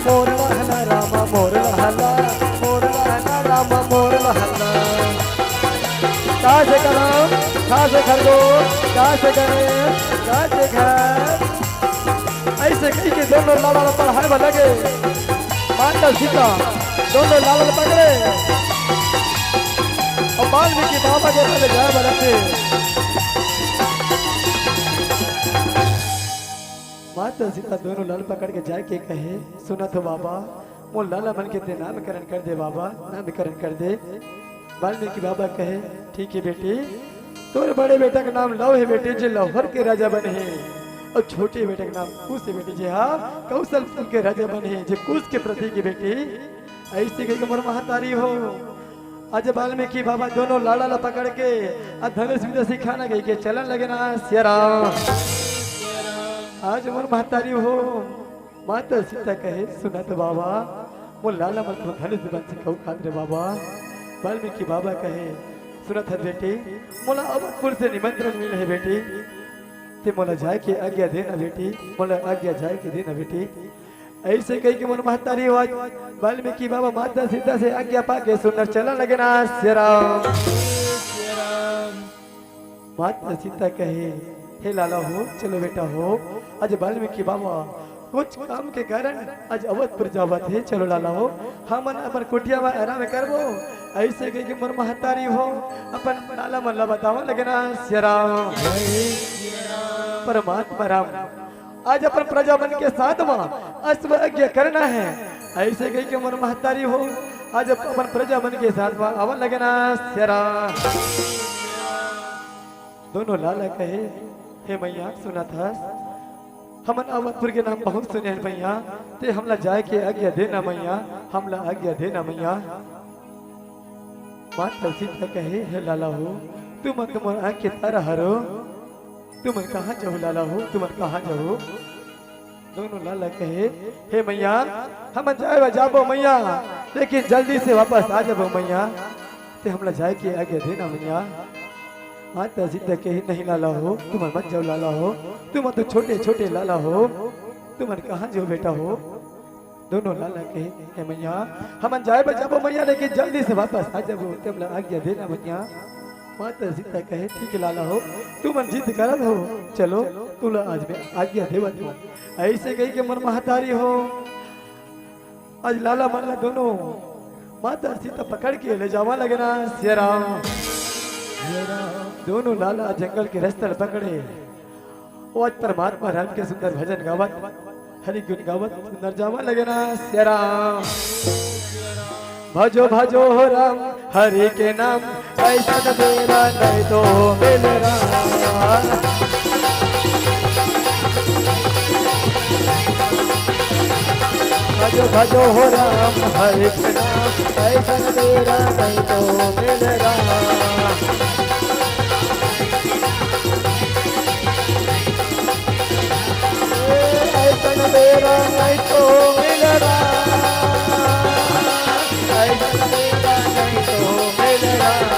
मोर लहला रामा मोर लहला, मोर लहला रामा मोर लहला। क से कलम, ख से खरगोश, ग से गणेश, घ से घर। अइसे कहिके दोनों लाला ला पढ़ाए बर लगे। माता सीता दोनों लाला ला पकड़े अउ वाल्मीकि बाबा के पहले जाए बर लगे। माता सीता दोनों लाला पकड़ के जाके कहे, सुनत हो बाबा, मोर लाला मन के ते नामकरण कर दे बाबा, नामकरण कर दे। वाल्मीकि बाबा कहे, ठीक हे बेटी, तोर बड़े बेटा के नाम लव हे बेटी, जे लवहर के राजा बने हे, अउ छोटे बेटा के नाम कुश हे बेटी, जे हा कौशल कुल के राजा बने हे, जे कुश के प्रतीक हे बेटी। अइसे कहिके मोर महतारी हो, आज वाल्मीकि बाबा दोनों लाला ला पकड़ के अउ धनुष विद्या सिखाना कहिके चलन लगे ना, सिया राम। आज मोर महतारी हो, माता सीता कहे, सुनत बाबा, मोर लाला मन तो धनुष बन सिखाऊ खात रे बाबा। वाल्मीकि बाबा कहे, सुनत हस बेटी, मोला अवधपुर से निमंत्रण मिले हे बेटी, ते मोला जाए के आज्ञा देना बेटी, मोला आज्ञा जाए के देना बेटी। अइसे कहिके मोर महतारी हो, वाल्मीकि बाबा माता सीता से आज्ञा पाके सुंदर चलन लगे ना, सिया राम। माता सीता कहे, हे लाला हो, चलो बेटा हो, आज वाल्मीकि बाबा कुछ काम के कारण आज अवधपुर जावत हे, चलो लाला हो, हमन अपन कुटिया में आराम करबो। अइसे कहिके मोर महतारी हो, अपन लाला मन ला बतावा लगे ना, सिया राम। परमात्मा राम, आज अपन प्रजा मन के साथ में अश्व यज्ञ करना हे। अइसे कहिके मोर महतारी हो, आज अपन प्रजा मन के साथ में आवन लगे ना, सिया राम। दोनों लाला कहे, हे मैया, सुनत हस, हमन अवधपुर के नाम बहुत सुने हन मैया, ते हमला जाए के आज्ञा देना मैया, हमला आज्ञा देना मैया। माता सीता कहे, हे लाला हो, तुमन तो मोर आँख के तारा हरो, तुमन कहाँ जाहू लाला हो, तुमन कहाँ जाहू? दोनों लाला कहे, हे मैया, हमन जाए बर जाबो मैया, लेकिन जल्दी से वापस आ जाबो मैया, ते हमला जाए के आज्ञा देना मैया। माता सीता कहे, नहीं लाला हो, तुमन मत जाओ लाला हो, तुमन तो छोटे छोटे लाला हो, तुमन कहाँ जाओ बेटा हो? दोनों लाला कहे, हे मैया, हमन जाए बर जाबो मैया, लेकिन जल्दी से वापस आ जाबो, ते हमला आज्ञा देना मैया। माता सीता कहे, ठीक हे लाला हो, तुमन जिद करत हो, चलो, तुला आज मैं आज्ञा देवत हो। अइसे कहिके मोर महतारी हो, आज लाला मन ला दोनों माता सीता पकड़ के ले जावा लगे ना, सिया राम। दोनों लाला जंगल के रस्ता ल पकड़े। ओ आज परमात्मा राम के सुंदर भजन गावत, हरि गुण गावत, सुंदर जावा लगे ना, सिया राम। भजो भजो हो राम हरि के नाम, अइसन बेरा नहीं तो मिले राम। भजो भजो हो राम हरि के नाम, अइसन बेरा नहीं तो मिले राम। अइसन बेरा नहीं तो मिले राम, अइसन बेरा नहीं तो मिले राम,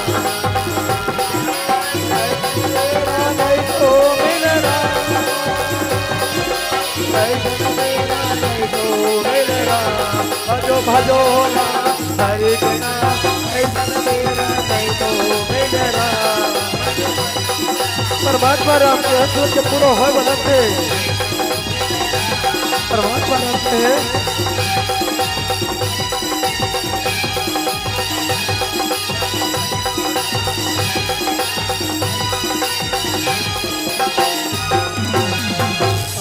अइसन बेरा नहीं तो मिले राम। भजो ना हरि के नाम, ऐसन बेरा नहीं तो मिले राम। परमात्मा राम के हंस के पूरा होय वाला थे। परमात्मा राम के है।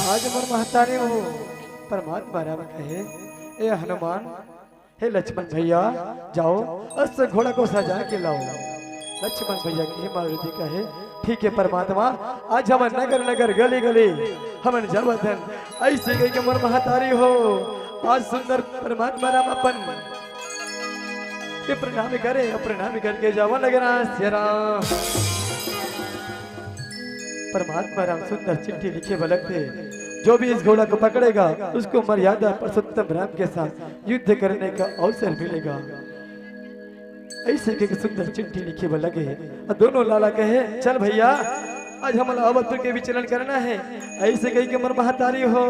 आज मोर महतारी हो, परमात्मा राम कहे, ए हनुमान, हे लक्ष्मण भैया, जाओ, अस घोड़ा को सजा के लाओ। लक्ष्मण भैया के मारुति कहे, ठीक है परमात्मा, आज हम नगर नगर गली गली हमन जावत हन। ऐसे कह के मोर महतारी हो, आज सुंदर परमात्मा राम अपन के प्रणाम करे, प्रणाम करके जावन लगे ना सिया राम। परमात्मा राम सुंदर चिट्ठी लिखे बलक थे, जो भी इस घोड़ा को पकड़ेगा, उसको मर्यादा पुरुषोत्तम राम के साथ युद्ध करने का अवसर मिलेगा। ऐसे के सुंदर चिट्ठी लिखे बलक है। और दोनों लाला कहे, चल भैया, आज हमला अवधपुर के विचरण करना है। ऐसे कह के मोर महतारी हो,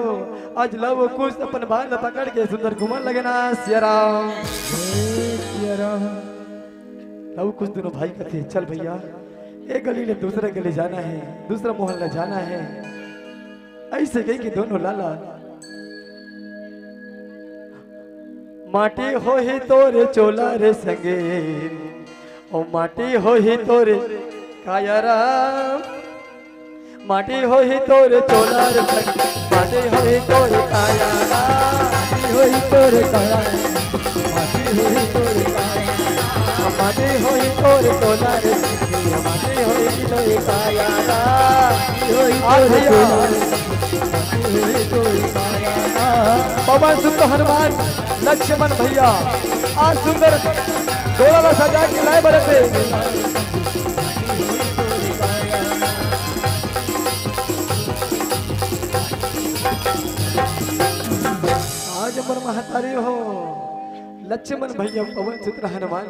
आज लव कुश अपन बाल पकड़ के सुंदर घूमन लगे ना सिया राम। हे सिया राम। लव कुश दोनों भाई कथे, चल भैया, एक गली ले दूसरा गली जाना है, दूसरा मोहल्ला जाना है। ऐसे कह के दोनों लाला माटी होही तोरे चोला रे संगे, ओ माटी होही तोरे काया राम। माटी होही तोरे चोला रे संगे, माटी होही तोरे काया राम। माटी होही तोरे काया, माटी होही तोरे काया, माटी होही तोरे चोला रे संगे, माटी होही तोरे काया राम। माटी होही आज तोरे भैया। चोला रे संगे, माटी होही तोरे काया राम। पवन सुत हनुमान लक्ष्मण भैया, आज सुंदर घोड़ा ला सजा के लाए बरते। आज मोर महतारी हो, लक्ष्मण भैया पवन सुत हनुमान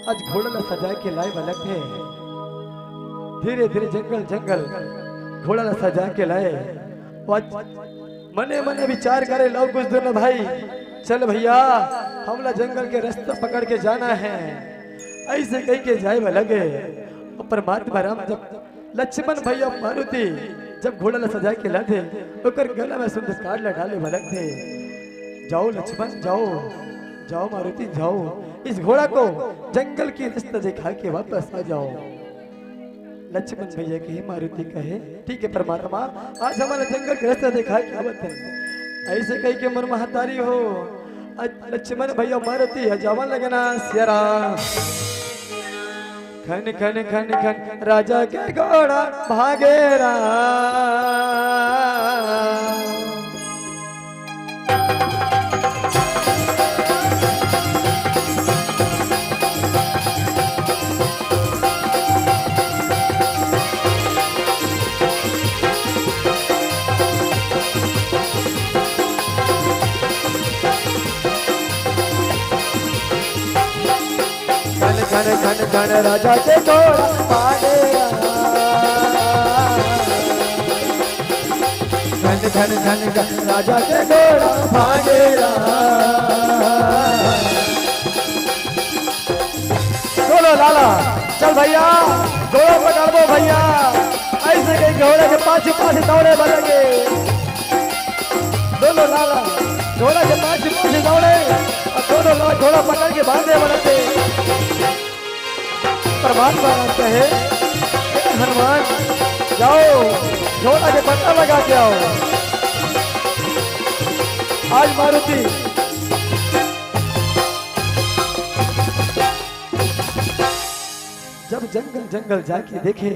आज घोड़ा ला सजा के लाए बलक है। धीरे धीरे जंगल जंगल घोड़ा ला सजा के लाए। आज मने मने विचार करे लव कुश दोनों भाई, चल भैया, हमला जंगल के रास्ता पकड़ के जाना है। ऐसे कह के जाए बर लगे। और परमात्मा राम जब लक्ष्मण भैया मारुति जब घोड़ा ला सजा के लाथे, ओकर गला में सुंदर कांड ला डाले बलक थे। जाओ लक्ष्मण, जाओ, जाओ मारुति, जाओ, इस घोड़ा को जंगल की रास्ता दिखा के वापस आ जाओ। लक्ष्मण भैया के मारुति कहे, ठीक है परमात्मा, आज हमला जंगल के रास्ता दिखा के आवत है। ऐसे कह के मोर महतारी हो, आज लक्ष्मण भैया मारुति ह जावन लगे ना सिया राम। खन खन खन खन राजा के घोड़ा भागे राम। खन खन खन खन राजा के घोड़ा भागे राम। खन खन खन खन राजा के घोड़ा भागे राम। चलो लाला, चल भैया, घोड़ा पकड़बो भैया। ऐसे के घोड़ा के पाछे पाछे दौड़े बलगे। दोनों लाला घोड़ा के पाछे पाछे दौड़े और दोनों लाला घोड़ा पकड़ के बांधे बलगे। परमात्मा राम कहे, "हे हनुमान, जाओ, घोड़ा के पट्टा लगा के आओ।" आज मारुति जब जंगल जंगल जाके देखे,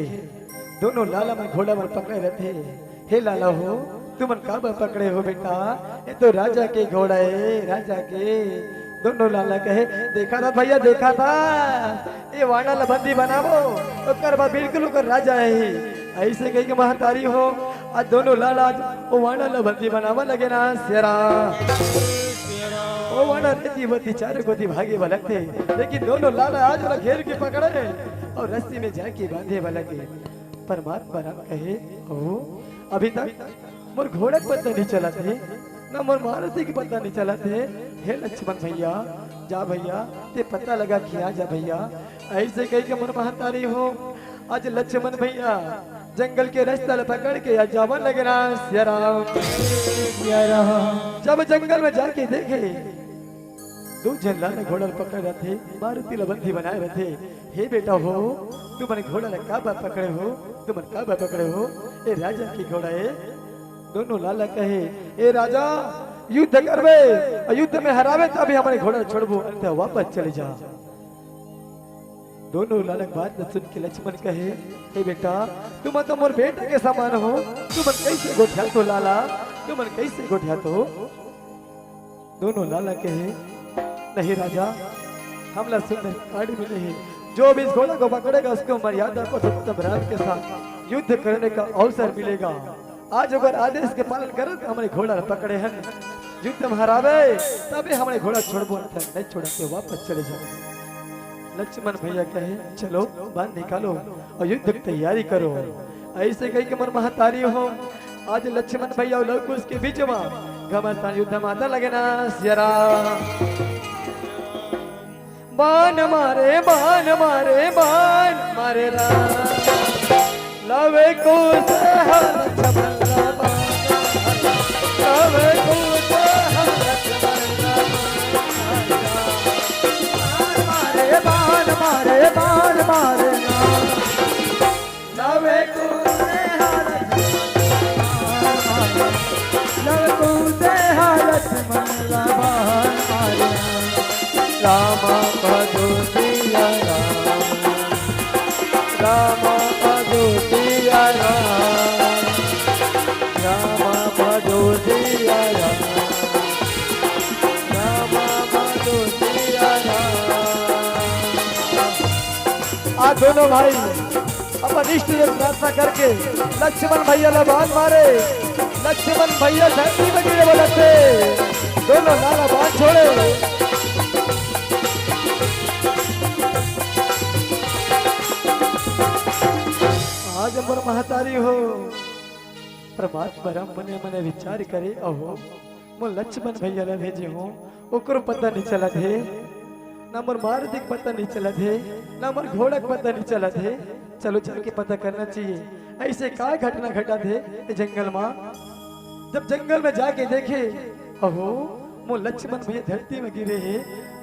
दोनों लाला मन घोड़ा मन पकड़े रहते। हे लाला हो, तुमन काबर पकड़े हो बेटा? ये तो राजा के घोड़ा है, राजा के। दोनों लाला कहे, देखा था भैया, देखा था, ये वाणा ला बंदी बनाबो, ओकर बाद बिल्कुल ओकर राजा है ही। ऐसे कह के महतारी हो, आज दोनों लाला आज वो वाणा ला बंदी बनावा लगे ना सिया राम। वो वाणा रेती वेती चारों कोती भागे बलक थे, लेकिन दोनों लाला आज ओला घेर के पकड़े और रस्सी में जाके बांधे बलक थे। परमात्मा राम कहे, "ओ, अभी तक मोर घोड़ा के पता नहीं चलत हे, ना मोर मारती के पता नहीं चलत हे। हे लक्ष्मण भैया, जा भैया, ते पता लगा के आ जा भैया। ऐसे कहिके मोर महतारी हो, आज लक्ष्मण भैया जंगल के रास्ता ल पकड़ के आज जावन लगे ना सिया राम। सिया राम। जब जंगल में जाके देखे, दू झन लाला घोड़ा ल पकड़े रथे, मारती ल बंदी बनाए रथे। हे बेटा हो, तुमन घोड़ा ल का बर पकड़े हो? तुमन का बर पकड़े हो? ए राजा के घोड़ा ए। दोनों लाला कहे, ए राजा, युद्ध करबे अउ युद्ध में हराबे तभे हमर घोड़ा ल छोड़बो, नहीं त वापस चले जा। दोनों लाला के बात ल सुन के लक्ष्मण कहे, हे बेटा, तुमन तो मोर बेटा के समान हो, तुमन कइसे गोठियाथो लाला, तुमन कइसे गोठियाथो? दोनों लाला कहे, नहीं राजा, हमला सुंदर कांड मिले हे। जो भी इस घोड़ा को पकड़ेगा, उसको मर्यादा पुरुषोत्तम राम के साथ युद्ध करने का अवसर मिलेगा। आज ओकर आदेश के पालन करत हमरे घोड़ा ल पकड़े हन। युद्ध में हराबे, तभे हमरे घोड़ा छोड़बो, नहीं त नहीं छोड़ते, वापस चले जाओ। लक्ष्मण भैया कहे, चलो, बाण निकालो अउ युद्ध की तैयारी करो। ऐसे कहिके मोर महतारी हो, आज लक्ष्मण भैया अउ लव कुश के बीच में घमासान युद्ध माता लगे ना सिया राम। बाण मारे, बाण मारे, बाण मारे राम। लव कुश हा लक्ष्मण ला बाण, लव कुश हा लक्ष्मण ला बाण। बाण मारे, बाण मारे, बाण मारे राम। लव कुश हा लक्ष्मण ला बाण मारे। लव कुश हा लक्ष्मण ला बाण मारे। राम भजो सिया राम, राम भजो सिया राम, राम भजो सिया राम, राम भजो सिया राम। आ दोनों भाई अपन इष्ट देव प्रार्थना करके लक्ष्मण भैया ला बाण मारे। लक्ष्मण भैया धरती में गिरे बोलत हे, दोनों लाला बाण छोड़े। आज मोर महतारी हो, परमात्मा राम मने मने विचार करे, अहो, मोर लक्ष्मण भैया ला भेजे हों, ओकरो पता नहीं चलत हे, ना मोर मारती के पता नहीं चलत हे, ना मोर घोड़ा के पता नहीं चलत हे। चलो, जाके पता करना चाहिए, ऐसे का घटना घटत हे ए जंगल मा। जब जंगल में जाके देखे, अहो, मोर लक्ष्मण भैया धरती में गिरे हे,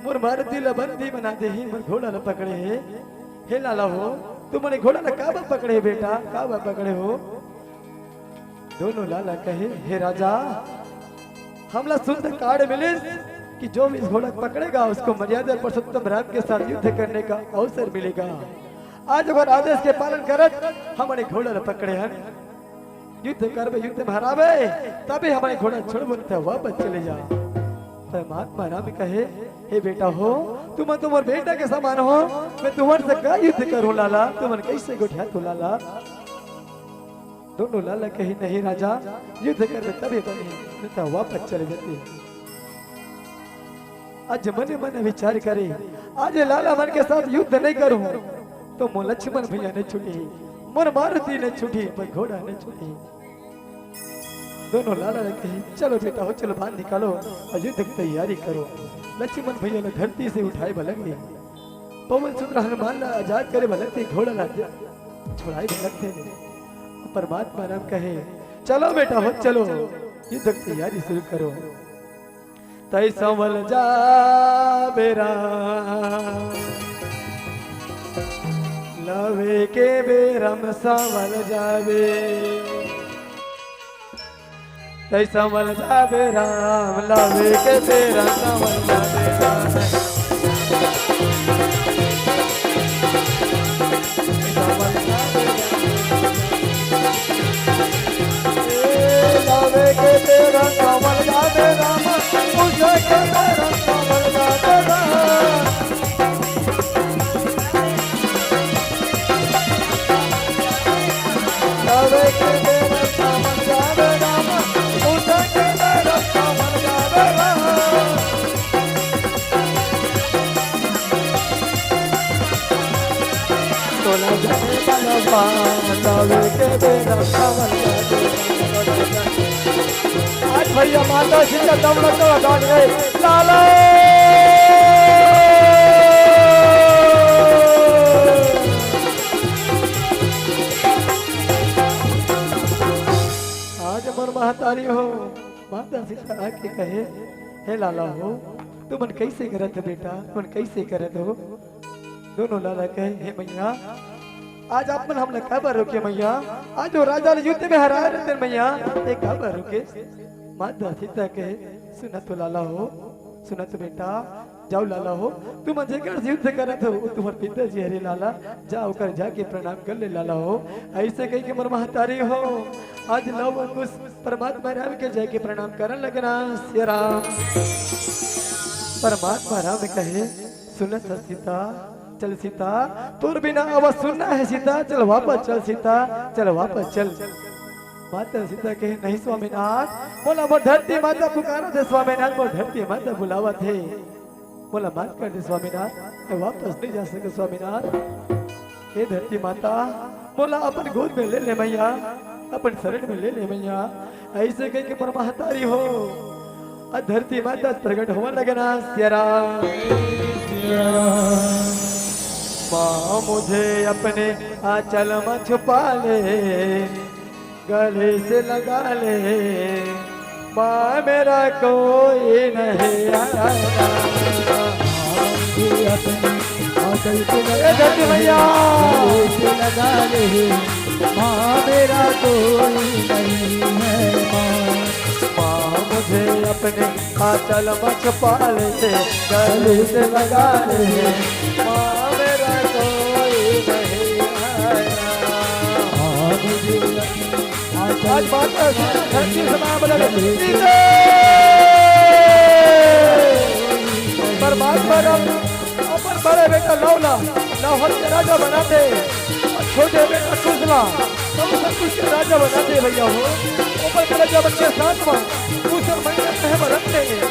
मोर मारती ला बंदी बना दे हे, मोर घोड़ा ला पकड़े हे। हे लाला हो, तुमन घोड़ा ला का बर पकड़े हे बेटा, का बर पकड़े हो? दोनों लाला कहे, हे राजा, हमला सुंदर कांड मिलिस कि जो भी इस घोड़ा को पकड़ेगा, उसको मर्यादा पुरुषोत्तम राम के साथ युद्ध करने का अवसर मिलेगा। आज ओकर आदेश के पालन करत हमन घोड़ा ला पकड़े हन। युद्ध करबे, युद्ध में हराबे, तभे हमन घोड़ा छोड़बो, नहीं त वापस चले जा। परमात्मा राम कहे, हे बेटा हो, तुमन तो मोर बेटा के समान हो, मैं तुमन से का युद्ध करूं लाला, तुमन कइसे गोठियाथो लाला? दोनों लाला कहे, नहीं राजा, युद्ध करबे तभे बनही, नहीं त वापस चले जाते। आज मने मने विचार करे, आज लाला मन के साथ युद्ध नहीं करूं, तो मोर लक्ष्मण भैया नहीं छूटही, मोर मारती नहीं छूटही, मोर घोड़ा नहीं छूटही। दोनों लाला कहे, चलो बेटा हो, चलो बाण निकालो अउ युद्ध की तैयारी करो। लक्ष्मण भैया ला धरती से उठाए बर लगे, पवन सुत हनुमान ला आजाद करे बर लगथे, घोड़ा ला छोड़ाए बर लगथे। परमात्मा राम कहे, चलो बेटा हो, चलो, युद्ध की तैयारी शुरू करो। तई संवल जाबे राम, लवे के बेरा म संवल जाबे। तई संवल जाबे राम, लवे के बेरा संवल जाबे राम। संवल जाबे राम। ए, लवे के बेरा संवल जाबे राम, पूछे के बेरा संवल जाबे राम। आज भैया माता सीता दम लगा डांट गए। लाला। आज मोर महतारी हो, माता सीता आके कहे, "हे लाला हो, तुमन कैसे करत हो बेटा, तुमन कैसे करत हो?" दोनों लाला कहे, "हे मैया, आज आप मन हमला काबर रोके मैया? आज वो राजा ल युद्ध में हराए रहते मैया, ये काबर रोके?" माता सीता कहे, "सुनत हो लाला हो, सुनत बेटा, जाओ लाला हो, तुमन जेकर से युद्ध करत हो, वो तुम्हर पिताजी हरे लाला, जा ओकर जाके प्रणाम कर ले लाला हो।" ऐसे कह के मोर महतारी हो, आज लव कुश परमात्मा राम के जाके प्रणाम करन लगना। सिया राम। परमात्मा राम कहे, "सुनत ह सीता, चल सीता, तोर बिना अब सुनना है सीता, चल वापस चल सीता, चल वापस चल।" माता सीता कहे, "नहीं स्वामीनाथ, मोला मोर धरती माता पुकारत हे स्वामीनाथ, मोर धरती माता बुलावत हे, मोला माफ कर दे स्वामीनाथ, मैं वापस नहीं जा सकूं स्वामीनाथ। हे धरती माता, मोला अपन गोद में ले ले मैया, अपन शरण में ले ले मैया।" ऐसे कह के मोर महतारी हो, आ धरती माता प्रकट होवन लगना। सिया राम। माँ मुझे अपने आंचल में छुपा ले, गले से लगा ले, माँ मेरा कोई नहीं आया। माँ मुझे अपने आंचल से ए लगा धरती ले, मैया। गले से लगा ले, माँ मेरा कोई नहीं है माँ। माँ मुझे अपने आंचल में छुपा ले, गले से लगा ले, माँ मेरा कोई नहीं आया। माँ मुझे अपने आंचल आज बात का धरती से माँ बदल गले से लगा ले। परमात्मा राम अपन बड़े बेटा लव ला, लव के राजा बनाथे, अउ छोटे बेटा कुश ला, तब सब कुछ के राजा बनाथे भैया हो। ओकर के राजा बन के साथ में, कुश अउ मैया कहे बर रखथे।